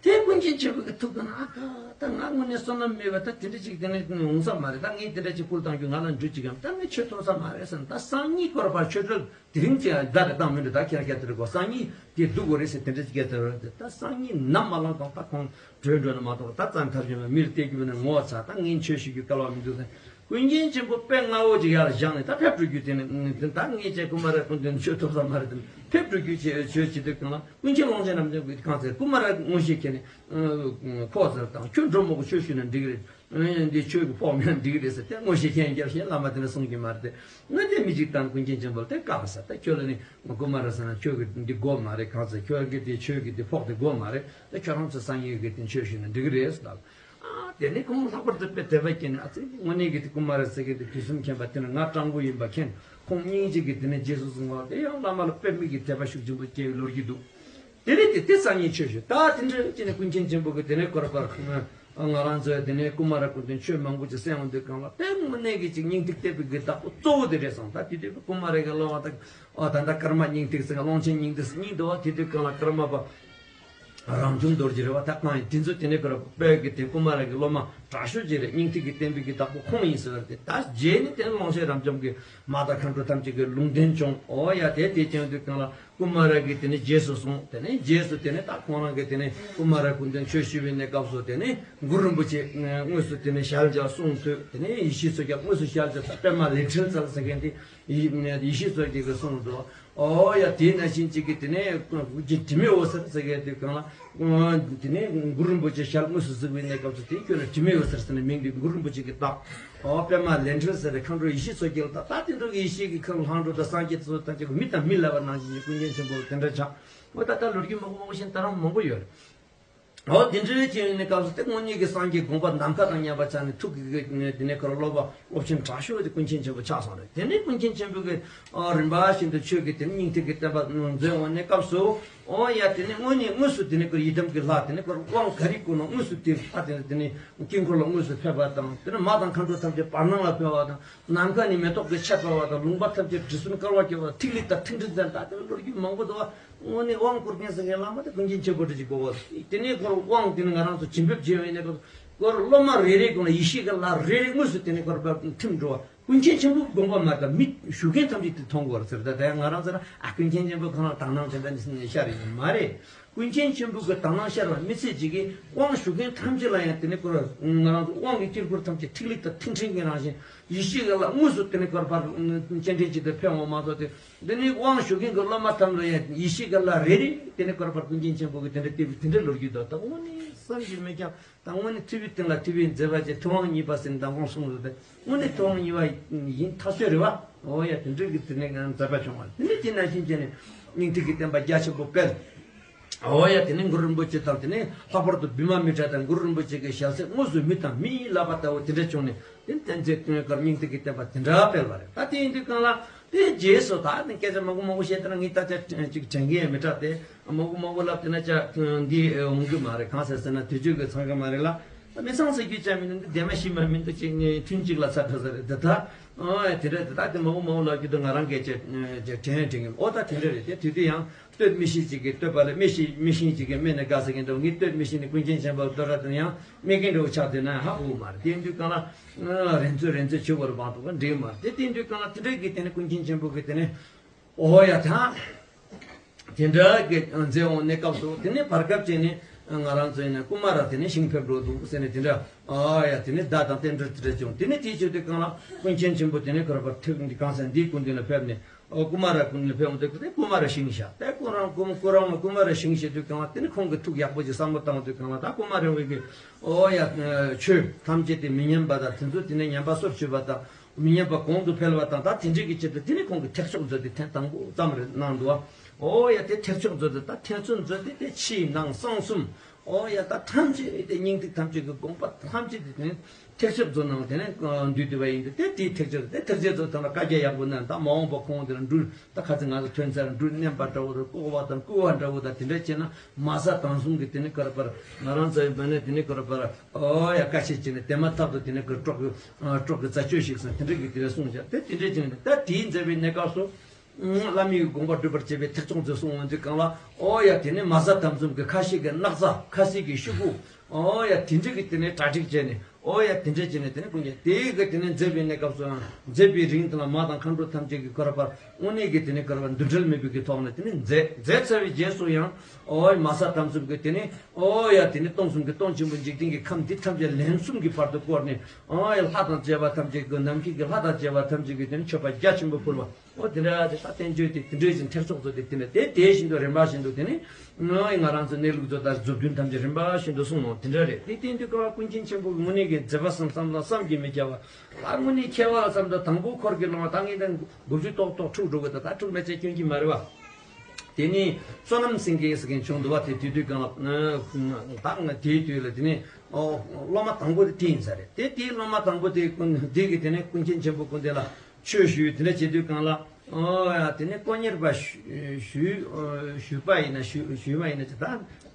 དེ་ཀུན་མཁྱེན་ཆེན་པོ་གི་ཐུགས་ཀ་ན་ཨ་ཁ་ད་ང་དངོས་གནས་བསོད་ནམས་མེད་པ་ད་དེ་འདྲ་ཅིག་དེ་ནས་འོང་ས་མ་རེད། ད་ངས་དེ་འདྲ་ཅིག་ཕུལ་བཏང་རྒྱུ་ང་ལ་འགྲུལ་ཅིག་གམ། ད་ངས་ཆོས་ཐོབ་ས་མ་རེད་ཟེར་ན། ད་སང་ཉིན་སྐོར་བར་ཆོས་གྲལ་དེ་རིང་ཅིག་ད་རེ་བཏང་མི་འདུག་ད་ཁྱེད་རང་སྐད་དེ་རེ་གོ། སང་ཉིན་དེ་སྡུག་གོ་རེད་ཟེར་དེ་འདྲ་ཅིག་སྐད་དེ་རེ། ད་སང་ཉིན་ནམ་མ་ལངས་གོང་ད་ཁོང་བྲོས་འགྲོ་ན་མ་གཏོགས་ད་རྩ་ཐབས་ཤེས་མ་མིར་བལྟས་རྒྱུ་ནས་ངོ་ཚ། ད་ངས་ཆོས་ཞུ་རྒྱུ་སྐལ་བ་མི་འདུག་ཟེར། ཀུན་མཁྱེན་ཆེན་པོ་དཔེ་སྔ་བོ་ཅིག་ཡར་བཞེངས་ནས་ད་ཕེབས་འགྲོ་རྒྱུ་དེ་ནི་ད་ངས་བྱས་ཀུ་མ་ར་ཀུན་དོན་ཆོས་ཐོབ་ས་མ་རེད་དེ་ཕེབས་འགྲོ་རྒྱུ་བྱས་ཆོས་བྱེད་དུས་གང་ལ་ཀུན་མཁྱེན་ཀློང་ཆེན་རབ་འབྱམས་ཀྱིས་གང་ཟེར་ཀུ་མ་ར་མངོན་ཤེས་མཁྱེན་ནས་ཁོ་ཟེར་དང་ཁྱོད་འགྲོ་མོ་གི་ཆོས་ཞུས་ན་འགྲིག་རེད། འདི་ཆོས་ཀྱི་ཕོགས་མེད་འགྲིག་རེད་ཟེར་ཏེ་མངོན་ཤེས་མཁྱེན་རྒྱབ་བཞིན་བླ་མ་དེ་ནས་གསུང་གི་མ་རེད་དེ། ང་དེ་མི་གཅིག་དང་ཀུན་མཁྱེན་ཆེན་པོ་ལ་དེ་བཀག་ས་ད་ཁྱོད་ལ་ནི་ཀུ་མ་ར་ཟེར་ན་ཁྱོད་ཀྱི་འདི་དགོས་མ་རེད། གང་ཟེར་ཁྱོད་ཀྱི་དེ་ཆོས་ཀྱི་དེ་ཕོགས་དེ་དགོས་མ་རེད། ད་ཁྱོད་རང་ཚོ་སང་ཉིན་གི་དེ་ཆོས་ཞུས་ན་འགྲིག་གི་རེད་ཟེར་ལབ། ཨ་དེ་ནས་ཁོང་ལྷག་པར་དུ་དཔེ་དད་པ་སྐྱེས་ནས་ཨ་ཙི་དངོས་གནས་ཀྱི་དེ་ཀུ་མ་ར་ཟེར་གི་དེ་དུས་གསུམ་མཁྱེན་པ་དེ་ནི་ང་སྤྲང་པོ་ཡིན་པ་མཁྱེན། ཁོང་སྙིང་རྗེ་གི་དེ་ནས་རྗེས་སུ་བཟུང་བ་དེ་ཡང་བླ་མ་ལ་དཔེ་མིག་གི་དད་པ་ཤུགས་ཆེན་པོ་སྐྱེ་བའི་ལོ་རྒྱུས་འདུག་དེ་ནས་དེ་དེ་སང་ཉིན་ཆོས་ཞུས། ད་དེ་འདྲ་ཅི་ནས་ཀུན་མཁྱེན་ཆེན་པོ་གི་དེ་ནས་སྐོར་པར་ང་རང་ཚོའི་དེ་ནས་ཀུ་མ་ར་ཀུན་དོན་ཆོས་མང་པོ་ཅིག་གསན་འོང་དུས་གང་ལ་དཔེ་དངོས་གནས་ཀྱི་ཅིག་སྙིང་ཐིག་བལྟས་པའི་གི་བདག་པོ་གཙོ་བོ་དེ་རེད་སོང་། ད་དེ་དུས་ཀུ་མ་ར་གི་སློབ་མ་དང་ཨ་ད་ལྟ་ཀརྨ་སྙིང་ཐིག་ཟེར་ཀློང་ཆེན་སྙིང་ཐིག་ཟེར་གཉིས་འདུག་བ། དེ་དུས་གང་ལ་ཀརྨ་པ། རང་བྱུང་རྡོ་རྗེ་རེད་བ། ད་གང་ཡིན་དེ་ཚོ་དེ་ནས་ཀརྨ་པའི་གི་དེ་ཀུ་མ་ར་གི་སློབ་མ་དྲག་ཤོས་ཅིག་རེད། སྙིང་ཐིག་གི་བསྟན་པའི་གི་བདག་པོ་ཁོང་ཡིན་ཟེར་བ་རེད། ད་རྗེས་ནས་དེ་ནས་ཀློང་ཆེན་རབ་འབྱམས་ཀྱི་མ་དང་མཁའ་འགྲོ་ཐམས་ཅད་ཀྱི་ལུང་བསྟན་བྱུང་། ཨོ་ཡ་དེ་དེ་བྱུང་དུས་གང་ལ་ཀུ་མ་ར་གི་དེ་ནས་རྗེས་སུ་སོང་། དེ་ནས་རྗེས་སུ་དེ་ནས་ད་ཁོང་རང་གི་དེ་ནས་ཀུ་མ་ར་ཀུན་དོན་ཆོས་ཞུ་བའི་གནས་སྐབས་སུ་དེ་ནས་གུ་རུ་རིན་པོ་ཆེ་དངོས་སུ་དེ་ནས་ཞལ་མཇལ་གསུང་ཐོས། དེ་ནས་ཡེ་ཤེས་མཚོ་རྒྱལ་དངོས་སུ་ཞལ་མཇལ། ད་པདྨ་ལེགས་བྲིས་ཚར་ཟེར་མཁན་དེ། ཡེ་ཡེ་ཤེས་མཚོ་རྒྱལ་གྱིས་གསུངས་འདུག་ཨོ་ཡ་དེ་ནང་བཞིན་གཅིག་གིས་དེ་ནས་དྲི་མེད་འོད་ཟེར་ཟེར་མཁན་དེ་གང་ལ། དེ་ནས་གུ་རུ་རིན་པོ་ཆེ་ཞལ་དངོས་སུ་གཟིགས་པའི་གནས་སྐབས་སུ་དེ་ཁྱོད་ལ་དྲི་མེད་འོད་ཟེར་ཟེར་ནས་མིང་དེ་གུ་རུ་རིན་པོ་ཆེ་གིས་བཏགས། ཨོ་པདྨ་ལས་སྒྲོན་ཟེར་བའི་མཁའ་འགྲོ་ཡེ་ཤེས་མཚོ་རྒྱལ་དང་ད་དེ་འདྲ་གི་ཡེ་ཤེས་ཀྱི་མཁའ་འགྲོ་ལྷ་འགྲོ་དང་སངས་རྒྱས་ཚོ་དང་གཅིག་མི་དང་མི་ལབ་པ་ནང་བཞིན་གྱི་ཀུན་མཁྱེན་ཆེན་པོ་དེ་འདྲ་ཆགས། འོ་ད་ལྟ་ལོ་རྒྱུས་མང་པོ་མང་པོ་ཞིག་ད་རང་མང་པོ་ཡོད་རེད། འོ་དེ་འདྲའི་ཅན་ནི་སྐབས་སུ་དེ་དངོས་གནས་ཀྱི་སངས་རྒྱས་དགོངས་པ་ནམ་མཁའ་དང་མཉམ་པ་ཆགས་ནས་ཐུགས་ཀྱི་དེ་ནས་ཁོ་རང་སློབ་པ་སློབ་ཆེན་དྲག་ཤོས་དེ་ཀུན་མཁྱེན་ཆེན་པོ་ཆགས་སོང་རེད། དེ་ནས་ཀུན་མཁྱེན་ཆེན་པོ་གི་རིམ་པ་བཞིན་དུ་ཆོས་ཀྱི་དེ་ནས་སྙིང་ཐིག་གི་བསྟན་པ་མཛད་འོང་ནས་སྐབས་སུ། འོ་ཡ་དེ་ནས་དངོས་གནས་དངོས་སུ་དེ་ནས་ཁོ་ཡི་དམ་གྱི་ལྷ་དེ་ནས་ཁོ་དབང་ག་རེ་བསྐུར་ན་དངོས་སུ་དེ་ལྷ་དེ་ནས་དེ་ནས་དཀྱིལ་འཁོར་ལ་དངོས་སུ་ཕེབས་པ་དང་དེ་ནས་མ་དང་མཁའ་འགྲོ་ཐམས་ཅད་བར་སྣང་ལ་ཕེབས་པ་དང་། ནམ་མཁའ་ནས་མེ་ཏོག་གི་ཆར་འབབ་པ་དང་། ལུང་པ་ཐམས་ཅད་དྲི་བསུང་དཀར་བ་སྐྱེ་བ་དང་། ཐིག་ལེ་དང་ཐིག་ཕྲེང་ཙམ་དང་དེ་ནས་ལོ་རྒྱུས་མང་པོ་འདུག་བ། དངོས་གནས་དབང་བསྐུར་མཁན་ཟེར་མཁན་བླ་མ་དེ་ཀུན་མཁྱེན་ཆེན་པོ་འདྲ་ཅིག་དགོས་པ། དེ་ནས་ཁོར་དབང་དེ་ནི་ང་རང་ཚོ་བྱིན་ཕེབས་བྱས་པའི་གནས་སྐབས་ཁོར་སློབ་མ་རེ་རེའི་སྒང་ལ་ཡེ་ཤེས་ཀྱི་ལྷ་རེ་རེ་དངོས་སུ་དེ་ནས་ཁོར་ཕེབས་ཐིམ་འགྲོ་བ། ཀུན་མཁྱེན་ཆེན་པོའི་དགོངས་པ་མ་དག་མི་ཞུ་མཁན་ཐམས་ཅད་དེ་མཐོང་དགོས་རེད་ཟེར། ད་ད་ང་རང་ཚོ་ལ་ཨ་ཀུན་མཁྱེན་ཆེན་པོ་ཁོ་རང་དག་སྣང་དེ་འདྲ་ནི་ཤར་ཡོད་མ་རེད། ཀུན་མཁྱེན་ཆེན་པོ་གི་དག་སྣང་ཤར་བ་མི་ཚད་ཅིག་གིས་དབང་ཞུ་མཁན་ཐམས་ཅད་ལ་ཡང་དེ་ནས་ཁོ་རང་ང་རང་ཚོ་དབང་གི་དཀྱིལ་འཁོར་ཐམས་ཅད་ཐིག་ལེ་དང་ཐིག་ཕྲེང་གི་རང་བཞིན་ཡེ་ཤེས་ཀྱི་ལྷ་དངོས་སུ་དེ་ནས་ཁོ་རང་ཕར་སྤྱན་འདྲེན་བྱེད་དུ་ཕེབས་འོང་མ་གཏོགས་ཏེ། འདི་ནས་དབང་ཞུ་མཁན་གྱི་སློབ་མ་ཐམས་ལ་ཡང་ཡེ་ཤེས་ཀྱི་ལྷ་རེ་རེ་དེ་ནས་ཁོ་རང་ཕར་ཀུན་མཁྱེན་ཆེན་པོ་གི་དེ་འདྲ་དེ་དེ་འདྲ་ལོ་རྒྱུས་དང་ད་དངོས་གནས་བསམ་གྱིས་མི་ཁྱབ། ད་དངོས་གནས་ཐུབ་པའི་སྟེང་ལ་ཐུབ་པའི་མཛད་པ་ཅན་ཐུབ་དབང་གཉིས་པ་ཟེར་ནས་ད་དབང་གསུངས་ཡོད་པས་དངོས་གནས་ཐུབ་དབང་གཉིས་པ་ཡིན་ཐག་ཆོད་རེད་བ། འོ་ཡ་དེ་འདྲ་གི་དེ་ནས་ང་མཛད་པ་བྱུང་བ་དེ་ནས་དེ་ནང་བཞིན་བྱས་ནས་སྙིང་ཐིག་གི་བསྟན་པ་རྒྱ་ཆེན་པོ་སྤེལ། འོ་ཡ་དེ་ནས་གུ་རུ་རིན་པོ་ཆེ་དང་དེ་ནས་ལྷག་པར་དུ་བི་མ་མི་ཏྲ་དང་གུ་རུ་རིན་པོ་ཆེ་གི་ཞལ་ཟས་དངོས་སུ་མི་དང་མིའི་ལག་པ་ལྟ་བུ་དེ་འདྲ་བྱུང་ནས་དེ་ནས་བསྟན་འཛིན་སྟོན་ཀར་སྙིང་ཐིག་གི་བསྟན་པ་དེ་འདྲ་སྤེལ་བ་རེད། ད་དེ་ཡིན་དུས་གང་ལ་དེ་རྗེས་སུ་ད་ནི་སྐད་ཆ་མང་པོ་མང་པོ་བཤད་དེ་ན་ངས་ད་ཆ་ཅིག་དྲན་གི་ཡང་མི་དྲག་སྟེ་མང་པོ་མང་པོ་ལབ་དེ་ན་ཆ་འདི་འོང་གི་མ་རེད། གང་ཟེར་ཟེར་ན་དུས་ཚོད་ཀྱི་འཚང་ཁ་མ་རེད་ལ། མི་ཚང་ཟེར་རྒྱུ་ཅང་མི་འདུག་འདི་བདེ་མ་ཤི་མ་མི་འདུག་ཅིག་ངས་ཐུན་གཅིག་ལ་ཚར་འགྲོ་ས་རེད་འདི་ད། ཨོ་ཡ་དེ་འདྲ་དེ་དག་དེ་མང་པོ་མང་པོ་ལབ་རྒྱུ་དེ་ང་རང་སྐད་ཆ་ཅིག་དྲན་དྲན་གི་ཨོ་ད་དེ་འདྲ་རེད་དེ་དུས་དེ་ཡང་། བསྟོད་མི་ཤེས་ཅིག་གིས་བསྟོད་པ་ལ་སྨྲས་ཤེས་མི་ཤེས་ཅིག་གིས་སྨྲས་ནས་དགའ་ཟེར་གྱིན་འདུག་ངས་བསྟོད་མི་ཤེས་ནས་ཀུན་མཁྱེན་ཆེན་པོ་བསྟོད་ར་དེ་ཡང་སྨྲས་མཁན་འདྲ་བོ་ཆགས་བསྡད་ན་ཧ་གོ་གི་མ་རེད། དེ་ཡིན་དུས་གང་ལ་རན་ཚོད་རན་ཚོད་བྱེད་དགོས་རེད་མ་གཏོགས་འགྲིག་མ་རེད། དེ་དེ་ཡིན་དུས་གང་ལ་དེ་འདྲ་གི་དེ་ནས་ཀུན་མཁྱེན་ཆེན་པོ་གིས་དེ་ནས་ཨོ་ཡ་ད་དེ་འདྲ་གི་མཛད་འོང་ནས་སྐབས་སུ་དེ་ནས་བར་སྐབས་ཅིག་ནས་ང་རང་ཚོ་ཡིན་ན་ཀུ་མ་ར་དེ་ནས་ཞིང་ཕེབས་འགྲོ་འདུག་ཟེར་ནས་དེ་འདྲ་ཨོ་ཡ་དེ་ནས་བརྡ་དང་རྟེན་འབྲེལ་དེ་འདྲ་བྱུང་། དེ་ནས་དེའི་ཆེད་དུ་གང་ལ་ཀུན་མཁྱེན་ཆེན་པོ་དེ་ནས་ཁོ་ར་བར་ཐུག་གང་ཟེར་འདིའི་སྐུ་མདུན་ལ་ཕེབས་ནས། ཨོ་ཀུ་མ་ར་སྐུ་མདུན་ལ་ཕེབས་འོང་དུས་དེ་ཀུ་མ་ར་ཞིང་བཞག་དེ་ཁོ་རང་ཀུ་ཁོ་རང་ལ་ཀུ་མ་ར་ཞིང་བཞག་དུས་གང་ལ་དེ་ནི་ཁོང་གི་ཐུགས་ཡག་པོ་ཅིག་བསམ་བློ་བཏང་དུས་གང་ལ་ད་ཀུ་མ་ར་བའི་གི་ཨོ་ཡ་ཆོས་ཐམས་ཅད་དེ་མི་སྙན་པ་དང་དེ་ཚོ་དེ་ནི་ཉན་པ་སོར་ཆུད་པ་དང་མི་སྙན་པ་གོང་དུ་འཕེལ་བ་དང་ད་དེ་འདྲའི་གི་ཆེད་དུ་དེ་ནི་ཁོང་གི་ཐེག་མཆོག་མཛོད་དེ་ཐེངས་དང་པོ་ཙམ་རེ་གནང་འདུག་ཨོ་ཡ་དེ་ཐེག་མཆོག་མཛོད་དེ་ད་ཐེག་མཆོག་མཛོད་དེ་དེ་ཕྱི་ནང་གསང་གསུམ། ཨོ་ཡ་ད་ཐམས་ཅད་དེ་སྙིང་ཐིག་ཐམས་ཅད་ཀྱི་དགོངས་པ་ཐམས་ཅད་དེ་དེ་ནི་ཐེག་ཆེན་མཛོད་ནང་དེ་ནས་འདུས་ཏེ་བ་ཡིན་ཏེ་དེ་དེའི་ཐེག་ཆེན་དེ་ཐེག་ཆེན་མཛོད་ཐང་ལ་བཀའ་རྒྱ་ཡག་པོ་གནང་ད་མ་འོངས་པ་ཁོང་དེ་ལ་འགྲུལ་ད་ཁ་ཚིག་ང་ཚོ་ཐོན་ཚར་འགྲུལ་མནན་པ་འདྲ་བོ་དང་བཀོག་པ་དང་བསྐུལ་བ་འདྲ་བོ་དང་དེ་འདྲ་བྱས་ན་མ་ས་དང་གསུམ་གྱི་དེ་ནི་ཀར་པར་ང་རང་ཚོའི་མ་ནས་དེ་ནི་ཀར་པར་ཨོ་ཡ་བཀའ་ཆད་བྱས་ནས་དེ་མ་ཐག་ཏུ་དེ་ནི་ཀར་གྲོགས་ཀྱི་གྲོགས་ཀྱི་རྩ་ཆོད་ཞིག་སོང་དེ་འདྲ་གི་དེ་འདྲ་གསུངས་བཞག་དེ་དེ་འདྲ་བྱས་ནས་ད་དེའི་མཛད་པའི་གནས་སྐབས་སུ། བླ་མའི་དགོངས་པ་སྒྲུབ་པར་བྱེད་པའི་ཐེག་མཆོག་མཛོད་གསུང་འོང་དུས་གང་ལ་ཨོ་ཡ་དེ་ནི་མ་ས་དམ་གསུམ་གྱི་ཁ་ཤས་ཀྱི་སྣག་ཚ་ཁ་ཤས་ཀྱི་ཤུ་གུ་ཨོ་ཡ་དེ་འདྲ་གི་དེ་ནི་གྲ་སྒྲིག་བྱས་ནས་ཨོ་ཡ་དེ་འདྲ་བྱས་ནས་དེ་ནི་ཀུན་ཀྱང་དེའི་གི་དེ་ནི་མཛད་པའི་གནས་སྐབས་སུའང་མཛད་པའི་རིང་དེ་ལ་མ་དང་མཁའ་འགྲོ་ཐམས་ཅད་ཀྱི་གོ་ར་པར་དངོས་གནས་ཀྱི་དེ་ནི་གོ་ར་པར་འདུ་འབྲལ་མེད་པའི་གི་ཐོག་ནས་དེ་ནི་མཛད་མཛད་ཚར་བའི་རྗེས་སུ་ཡང་ཨོ་ཡ་མ་ས་དམ་གསུམ་གྱི་དེ་ནི་ཨོ་ཡ་དེ་ནི་སྟོང་གསུམ་གྱི་སྟོང་ཆེན་པོ་འཇིག་རྟེན་གྱི་ཁམས་འདི་ཐམས་ཅད་ལན་གསུམ་གྱི་བར་དུ་བསྐོར་ནས་ཨོ་ཡ་ལྷ་དང་བཅས་པ་ཐམས་ཅད་ཀྱི་ནམ་མཁའི་གི་ལྷ་དང་བཅས་པ་ཐམས་ཅད་ཀྱི་དེ་ནི་མཆོད་པ་རྒྱ་ཆེན་པོ་ཕུལ་བ། ཨོ་དེ་འདྲ་དེ་ད་བསྟན་བཅོས་དེ་དེ་འདྲའི་བཞིན་ཐེག་མཆོག་ཚོ་དེ་དེ་འདྲ་དེ་དེ་བཞིན་དུ་རིམ་པ་བཞིན་དུ་དེ་ནི་ང་ང་རང་ཚོ་གནས་ལུགས་ཚོ་དང་མཛུབ་སྟོན་ཐམས་ཅད་རིམ་པ་བཞིན་དུ་གསུངས་ནོ་དེ་འདྲ་རེད། དེ་བསྟན་དུས་ཀ་བ་ཀུན་མཁྱེན་ཆེན་པོ་གི་དངོས་གནས་ཀྱི་མཛད་པ་བསམ་བསམ་ལ་བསམ་གྱིས་མི་ཁྱབ་པ། ད་དངོས་གནས་ཁྱད་པར་ལ་བསམ་དུས་དང་པོ་འཁོར་གྱི་ལོང་བ་ད་ངས་ད་དགུ་བཅུ་ཏོག་ཏོག་འཁྲུག་འགྲོ་གི་ད་ད་འཁྲུག་མེད་ཅེས་སྐྱོན་གྱི་མ་རེད་བ། དེ་ནི་བསོད་ནམས་སེང་གེ་ཟེར་མཁན་བྱུང་འདུག་བ། དེ་དུས་དུས་གང་ལ་ད་ང་དེའི་དུས་ལ་དེ་ནི་སློབ་མ་དང་པོ་དེ་དེ་ཡིན་ས་རེད། དེ་དེའི་སློབ་མ་དང་པོ་དེ་ཀུན་དེ་གི་དེ་ནི་ཀུན་མཁྱེན་ཆེན་པོ་ཀུན་ལྡན་ལ། ཆོས་ཞུས་དེ་འདྲ་བྱེད་དུས་གང་ལ། ཨོ་ཡ་དེ་ནས་དཀོན་གཉེར་པ་ཞུས་ཞུས་པ་ཡིན་ན་ཞུས་ཞུས་པ་ཡིན་ན་ཅི་ད་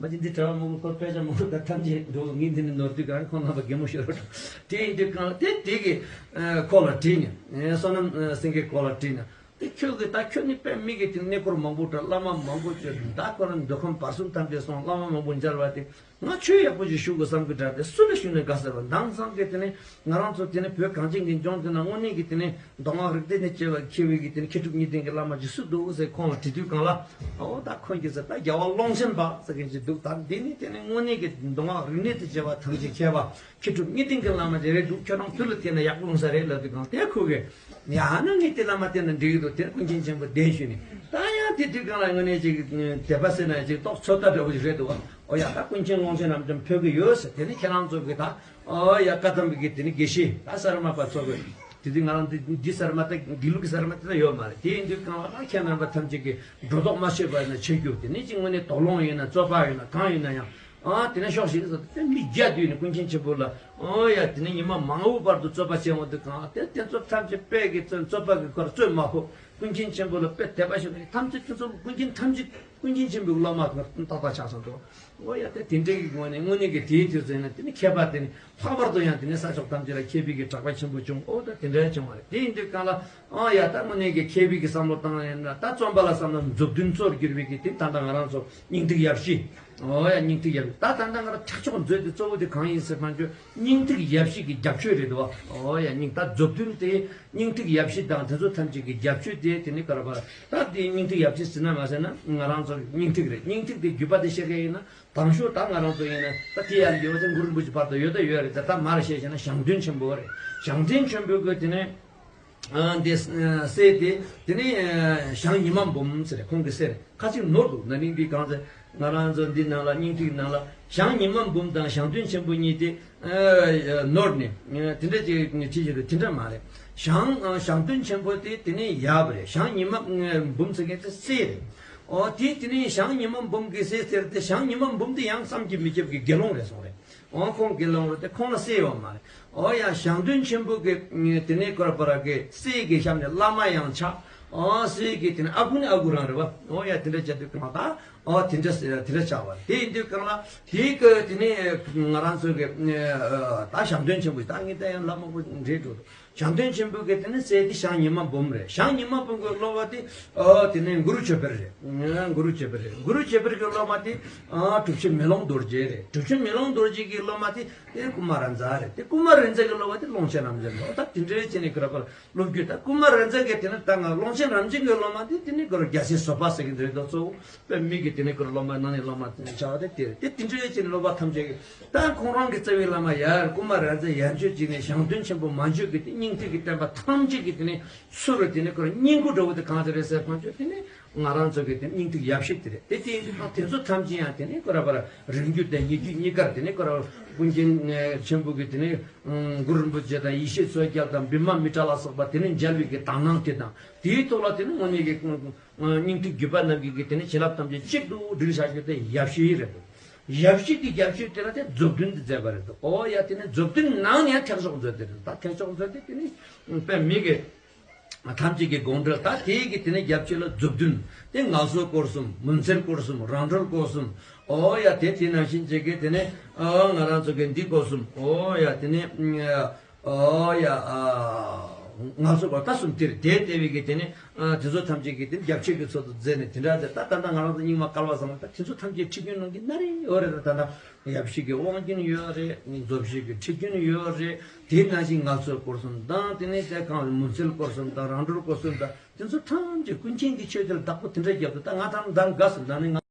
མ་ཅི་འདི་གྲྭ་བ་མང་པོ་ཁོ་དཔེ་ཆ་མང་པོ་དང་ཐམས་ཅད་འགྲོ་ངས་འདི་ནས་ནོར་དུས་གང་ཁོང་རྣམ་པ་གད་མོ་ཤོར་རོགས་དེ་ཡིན་དུས་གང་ལ་དེ་དེ་གི་ཁོ་ལ་དྲིས་ནས་བསོད་ནམས་སེང་གེ་ཁོ་ལ་དྲིས་ནས་དེ་ཁྱོད་ཀྱི་ད་ཁྱོད་ནི་དཔེ་མི་གི་དེ་གནས་སྐོར་མང་པོ་གྲྭ་བླ་མ་མང་པོ་བཅོས་ད་ཁོ་རང་འདོད་ཁམས་བར་གསུམ་ཐམས་ཅད་སོང་བླ་མ་མང་པོ་མཇལ་བ་དེ། ང་ཆོས་ཡག་པོ་ཞིག་ཞུ་དགོས་བསམ་གི་འདྲ་དེ་སུ་ལ་ཞུས་ནས་དགའ་ཟེར་བ་འདང་བསམ་གི་དེ་ནས་ང་རང་ཚོ་དེ་ནས་བོད་གངས་ཅན་གྱི་ལྗོངས་དེ་ན་དངོས་གནས་ཀྱི་དེ་ནས་མདོ་སྔགས་རིག་གནས་ནས་སྐྱེ་བ་མཁས་པའི་གི་དེ་ནས་མཁས་གྲུབ་གཉིས་ལྡན་གྱི་བླ་མ་ཅིག་སུ་འདུག་ཟེར་ཁོང་ལ་དྲི་དུས་གང་ལ་ཨོ་ད་ཁོང་གིས་ཟེར་ད་རྒྱལ་བ་ཀློང་ཆེན་པ་ཟེར་མཁན་ཅིག་འདུག་ད་འདི་ནི་དེ་ནས་དངོས་གནས་ཀྱི་མདོ་སྔགས་རིག་གནས་དང་བཅས་པ་ཐམས་ཅད་མཁས་པ་མཁས་གྲུབ་གཉིས་ལྡན་གྱི་བླ་མ་ཅིག་རེད་འདུག་ཁྱོད་རང་དེ་ལ་བལྟས་ན་ཡག་པོ་ཡོང་ས་རེད་ལབ་དུས་གང་དེ་ཁོ་གིས་ཡ་ཧ་ན་ངས་དེ་བླ་མ་བལྟས་ན་འགྲིག་གི་འདུག་དེ་ཀུན་མཁྱེན་ཆེན་པོ་གདན་ཞུས་ནས་ད་ཡང་། དེ་དུས་གང་ལ་དངོས་གནས་ཅིག་དད་པ་ཟེར་ན་ཅིག་ཏོག་ཚོད་ལྟ་འདྲ་བོ་ཞིག་རེད་འདུག་བ། ཨོ་ཡ། ད་ཀུན་མཁྱེན་ཀློང་ཆེན་རབ་འབྱམས་ཕེབས་ཀྱི་ཡོད་ཟེར། དེ་ནི་ཁྱེད་རང་ཚོ་གི་ད་ཨོ་ཡ། བཀའ་གདམས་པའི་གི་དེ་ནི་དགེ་བཤེས་ད་ས་ར་མ་པ་ཚོ་གི། དེ་དུས་ང་རང་འདི་འདི་ས་ར་མ་ད་དགེ་ལུགས་ཀྱི་ས་ར་མ་དེ་ད་ཡོད་མ་རེད། དེ་ཡིན་དུས་གང་ལ་ད་ཁྱེད་རྣམ་པ་ཐམས་ཅད་ཀྱིས་སྒྲོ་འདོགས་མ་ཆོད་པ་ཡིན་ན་ཆོད་རྒྱུ། དེ་ནི་ཅིག་དངོས་གནས་དོགས་སློང་ཡིན་ན་རྩོད་པ་ཡིན་ན་གང་ཡིན་ན་ཡང་། ཨ་དེ་ནས་ཤོག་ཤིག་ཟེར་ཏེ་མི་བརྒྱ་བསྡུས་ནས་ཀུན་མཁྱེན་ཆེན་པོ་ལ། ཨོ་ཡ། དེ་ནས་ཉི་མ་མང་བོ་བར་དུ་རྩོད་པ་བྱས་འོང་དུས་གང་དེ་དེ་ཚོ་ཐམས་ཅད་དཔེ་གི་རྩོད་རྩོད་པ་གི་ཁར་རྩོད་མ་ཕོད། ཀུན་མཁྱེན་ཆེན་པོ་ལ་དཔེ་དད་པ་ཞིག་ནས་ཐམས་ཅད་དེ་ཚོ་ཀུན་མཁྱེན་ཐམས་ཅད་ཀུན་མཁྱེན་ཆེན་པོའི་སློབ་མ་ཏག་ཏག་ཆགས་སོང་འདུག་ཨོ་ཡ། དེ་དེ་འདྲའི་གི་ངོས་ནས་དངོས་གནས་ཀྱི་དེའི་དུས་ཚོད་ནས་དེ་ནི་མཁས་པ་དེ་ནི་ལྷག་པར་དུ་ཡང་དེ་ནི་ས་ཕྱོགས་ཐམས་ཅད་ལ་མཁས་པའི་གི་གྲགས་པ་ཆེན་པོ་བྱུང་། ཨོ་ད་དེ་འདྲ་བྱུང་བ་རེད། དེ་ཡིན་དུས་གང་ལ། ཨ་ཡ། ད་དངོས་གནས་ཀྱི་མཁས་པའི་གི་བསམ་བློ་བཏང་ཡིན་ན་ད་རྩོམ་པ་ལ་བསམ་ན་མཛུབ་སྟོན་གཙོར་གྱུར་པའི་གི་དེ་ད་ལྟ་ང་རང་ཚོ་སྙིང་ཐིག་ཡབ་གཞིས། ཨོ་ཡ། སྙིང་ཐིག་ཡབ་གཞིས། ད་ད་ལྟ་ང་རང་ཐག་ཆོད་མཛོད་དེ་གཙོ་བོ་དེ་གང་ཡིན་ཟེར་ན་ཅོ་སྙིང་ཐིག་ཡབ་གཞིས་ཀྱི་རྒྱབ་ཆོས་རེད་དོ། ཨོ་ཡ། སྙིང་ད་མཛུབ་སྟོན་དེ་སྙིང་ཐིག་ཡབ་གཞིས་དང་དེ་ཚོ་ཐམས་ཅད་ཀྱི་རྒྱབ་ཆོས་དེ་དེ་ནི་ག་རེ་བ། ད་དེ་སྙིང་ཐིག་ཡབ་གཞིས་ཟེར་ན་མ་ཟེར་ན་ང་རང་ཚོ་སྙིང་ཐིག་རེད། སྙིང་ཐིག་དེ་བརྒྱུད་པ་དེ་བཤད་མཁན་ཡིན་ན། དང་ཤོས་ད་ང་རང་ཚོ་ཡིན་ན་ད་དེ་ཡར་འགྱོ་བ་ཚེ་གུ་རུ་རིན་པོ་ཆེ་བར་དུ་ཡོད་ད་ཡོད་རེད། ད་ད་མར་བཤད་བྱས་ན་ཞང་སྟོན་ཆེན་པོ་རེད། ཞང་སྟོན་ཆེན་པོ་གི་དེ་ནས་ཨ་འདི་ཨ་སྲས་དེ་དེ་ནས་ཨ་ཞང་ཉི་མ་འབུམ་ཟེར་རེད། ཁོང་གི་སྲས་རེད། ཁ་ཅིག་ནོར་འདུག་ན་ནིང་འདི་གང་ཟེར་ང་རང་ཚོ་འདི་ནང་ལ་སྙིང་ཐིག་ནང་ལ་ཞང་ཉི་མ་འབུམ་དང་ཞང་སྟོན་ཆེན་པོ་གཉིས་དེ་ཨ་ནོར་ནས་ཨ་དེ་འདྲ་ཅིག་བྲིས་བཞག་འདུག་དེ་འདྲ་མ་རེད། ཞང་ཨ་ཞང་སྟོན་ཆེན་པོ་དེ་དེ་ནས་ཡབ་རེད། ཞང་ཉི་མ་ཨ་འབུམ་ཟེར་མཁན་དེ་སྲས་རེད། ཨོ་དེ་དེ་ནས་ཞང་ཉི་མ་འབུམ་གྱི་སྲས་ཟེར་ཏེ་ཞང་ཉི་མ་འབུམ་དེ་ཡང་བསམ་གྱིས་མི་ཁྱབ་ཀྱི་དགེ་སློང་རེད་སོང་རེད། ཨོ་ཁོང་དགེ་སློང་རེད་དེ་ཁོང་ལ་སྲས་ཡོད་མ་རེད། ཨོ་ཡ་ཞང་སྟོན་ཆེན་པོ་གི་དེ་ནས་སྐོར་པ་ར་གི་སྲས་ཀྱི་ཞབས་ནས་བླ་མ་ཡང་ཆགས། ཨོ་སྲས་ཀྱི་དེ་ནས་ཨ་ཁུ་ནི་ཨ་ཁུ་རང་རེད་བ། ཨོ་ཡ་དེ་འདྲ་བྱ་དུས་གང་ལ་ད་ཨོ་དེ་འདྲ་དེ་འདྲ་ཆགས་བ་དེ་ཡིན་དུས་གང་ལ་དེ་གི་དེ་ནས་ང་རང་ཚོ་གི་ད་ཞང་སྟོན་ཆེན་པོ་ད་ངས་ད་ཡང་ལབ་མང་པོ་འདྲེས་འགྲོ་འདུག་ཞང་སྟོན་ཆེན་པོ་གི་དེ་ནི་སྲས་དེ་ཞང་ཉི་མ་འབུམ་རེད། ཞང་ཉི་མ་འབུམ་གི་སློབ་པ་དེ་ཨོ་དེ་ནི་གུ་རུ་ཆོས་འཕེལ་རེད། གུ་རུ་ཆོས་འཕེལ་རེད། གུ་རུ་ཆོས་འཕེལ་གི་སློབ་མ་དེ་ཨ་གྲུབ་ཆེན་མེ་ལོང་རྡོ་རྗེ་རེད། གྲུབ་ཆེན་མེ་ལོང་རྡོ་རྗེ་གི་སློབ་མ་དེ་དེ་ཀུ་མ་ར་ཛ་རེད། དེ་ཀུ་མ་ར་ཛ་གི་སློབ་པ་དེ་ཀློང་ཆེན་རབ་འབྱམས་རེད། ད་དེ་འདྲའི་ཆེ་ནི་གུ་རུ་པར་སློབ་རྒྱུད་ད་ཀུ་མ་ར་ཛ་གི་དེ་ནི་ད་ང་ཀློང་ཆེན་རབ་འབྱམས་གི་སློབ་མ་དེ་དེ་ནི་གུ་རུ་རྒྱལ་སྲས་བཟོད་པ་ཟེར་གི་འདུག་དེ་གཙོ་བོ་དཔེ་མི་གི་དེ་ནི་གུ་རུ་སློབ་མ་ནང་ནས་སློབ་མ་དེ་ནི་ཆགས་ཏེ་དེ་རེད། དེ་དེ་འདྲའི་ཆེ་ནི་སློབ་པ་ཐམས་ཅད་ཀྱི་ད་ཁོང་རང་གི་རྩ་བའི་བླ་མ་ཡར་ཀུ་མ་ར་ཛ་ཡན་ཆོད་ཅིག་ནས་ཞང་སྟོན་ཆེན་པོ་མ་འཇུག་གི་དེ་སྙིང་ཐིག་གི་བསྟན་པ་ཐམས་ཅད་ཀྱི་དེ་ནས་ཚུར་དེ་ནས་ཁོ་རང་སྙིང་ཁུ་འདྲ་བོ་དེ་གང་དེ་རེད་ཟེར་ཁོང་ཚོས་དེ་ནས་ང་རང་ཚོ་གི་དེ་སྙིང་ཐིག་ཡབ་གཞིས་དེ་རེད། དེ་དེ་ཡིན་དུས་ད་དེ་ཚོ་ཐམས་ཅད་ཡང་དེ་ནས་ཁོ་ར་བར་རིང་བརྒྱུད་དང་ཉེ་བརྒྱུད་གཉིས་ཀར་དེ་ནས་ཁོ་ར་ཀུན་མཁྱེན་ཆེན་པོ་གི་དེ་ནས་གུ་རུ་རིན་པོ་ཆེ་དང་ཡེ་ཤེས་མཚོ་རྒྱལ་དང་བི་མ་མི་ཏྲ་ལ་སོགས་པ་དེ་ནས་མཇལ་བའི་གི་དག་སྣང་དེ་དང་དེའི་ཐོག་ལ་དེ་ནས་དངོས་གནས་ཀྱི་སྙིང་ཐིག་བརྒྱུད་པ་རྣམས་ཀྱི་གི་དེ་ནས་བྱིན་རླབས་ཐམས་ཅད་གཅིག་ཏུ་སྒྲིལ་བྱ་རྒྱུ་དེ་ཡབ་གཞིས་རེད་འདུག་ཡབ་གཞིས་ཀྱི་རྒྱབ་ཆོས་དེ་ལ་དེ་མཛུབ་སྟོན་དུ་མཛད་པ་རེད་འདུག་ཨོ་ཡ་དེ་ནས་མཛུབ་སྟོན་ནང་ནས་ཡང་ཐེག་མཆོག་མཛོད་དེ་རེད། ད་ཐེག་མཆོག་མཛོད་དེ་དེ་ནས་དཔེ་མི་གི་ཐམས་ཅད་ཀྱི་དགོངས་འགྲེལ་ད་དེའི་གི་དེ་ནས་རྒྱབ་ཆོས་ལ་མཛུབ་སྟོན་དེ་ངལ་གསོ་སྐོར་གསུམ་མུན་སེལ་སྐོར་གསུམ་རང་གྲོལ་སྐོར་གསུམ། ཨོ་ཡ་དེ་དེ་ནང་བཞིན་བྱེད་ཀྱི་དེ་ནས་ཨ་ང་རང་ཚོ་གི་འདི་སྐོར་གསུམ། ཨོ་ཡ་དེ་ནས་ཨོ་ཡ་ཨ་ང་ཚོ་ག་ད་གསུམ་དེར་དེ་ལྟ་བུའི་གི་དེ་ནས་ཨ་དེ་ཚོ་ཐམས་ཅད་ཀྱི་དེ་རྒྱབ་ཆོས་ཀྱི་ཚུལ་དུ་མཛད་ནས་དེ་འདྲ་དེ་ད་ད་ལྟ་ང་རང་ཚོ་རྙིང་མ་བསྐལ་པ་བཟང་པོ་ད་དེ་ཚོ་ཐམས་ཅད་ཁྲིད་རྒྱུན་ནང་གི་སྣ་རེ་ཡོད་རེད། ད་ད་ལྟ་ཡབ་གཞིས་ཀྱི་དབང་རྒྱུན་ཡོད་རེད། མཛུབ་གཞིས་ཀྱི་ཁྲིད་རྒྱུན་ཡོད་རེད། དེ་ནང་བཞིན་ངལ་གསོ་སྐོར་གསུམ་དང་དེ་ནས་དེ་གང་མུན་སེལ་སྐོར་གསུམ་དང་རང་གྲོལ་སྐོར་གསུམ་དང་དེ་ཚོ་ཐམས་ཅད་ཀུན་མཁྱེན་གྱི་ཆོས་དེ་ལ་བདག་པོ་དེ་འདྲ་རྒྱབ་ཏུ་ད་ང་ད་ལྟ་འདང་དགའ་སོང་། ད་ནི་ང་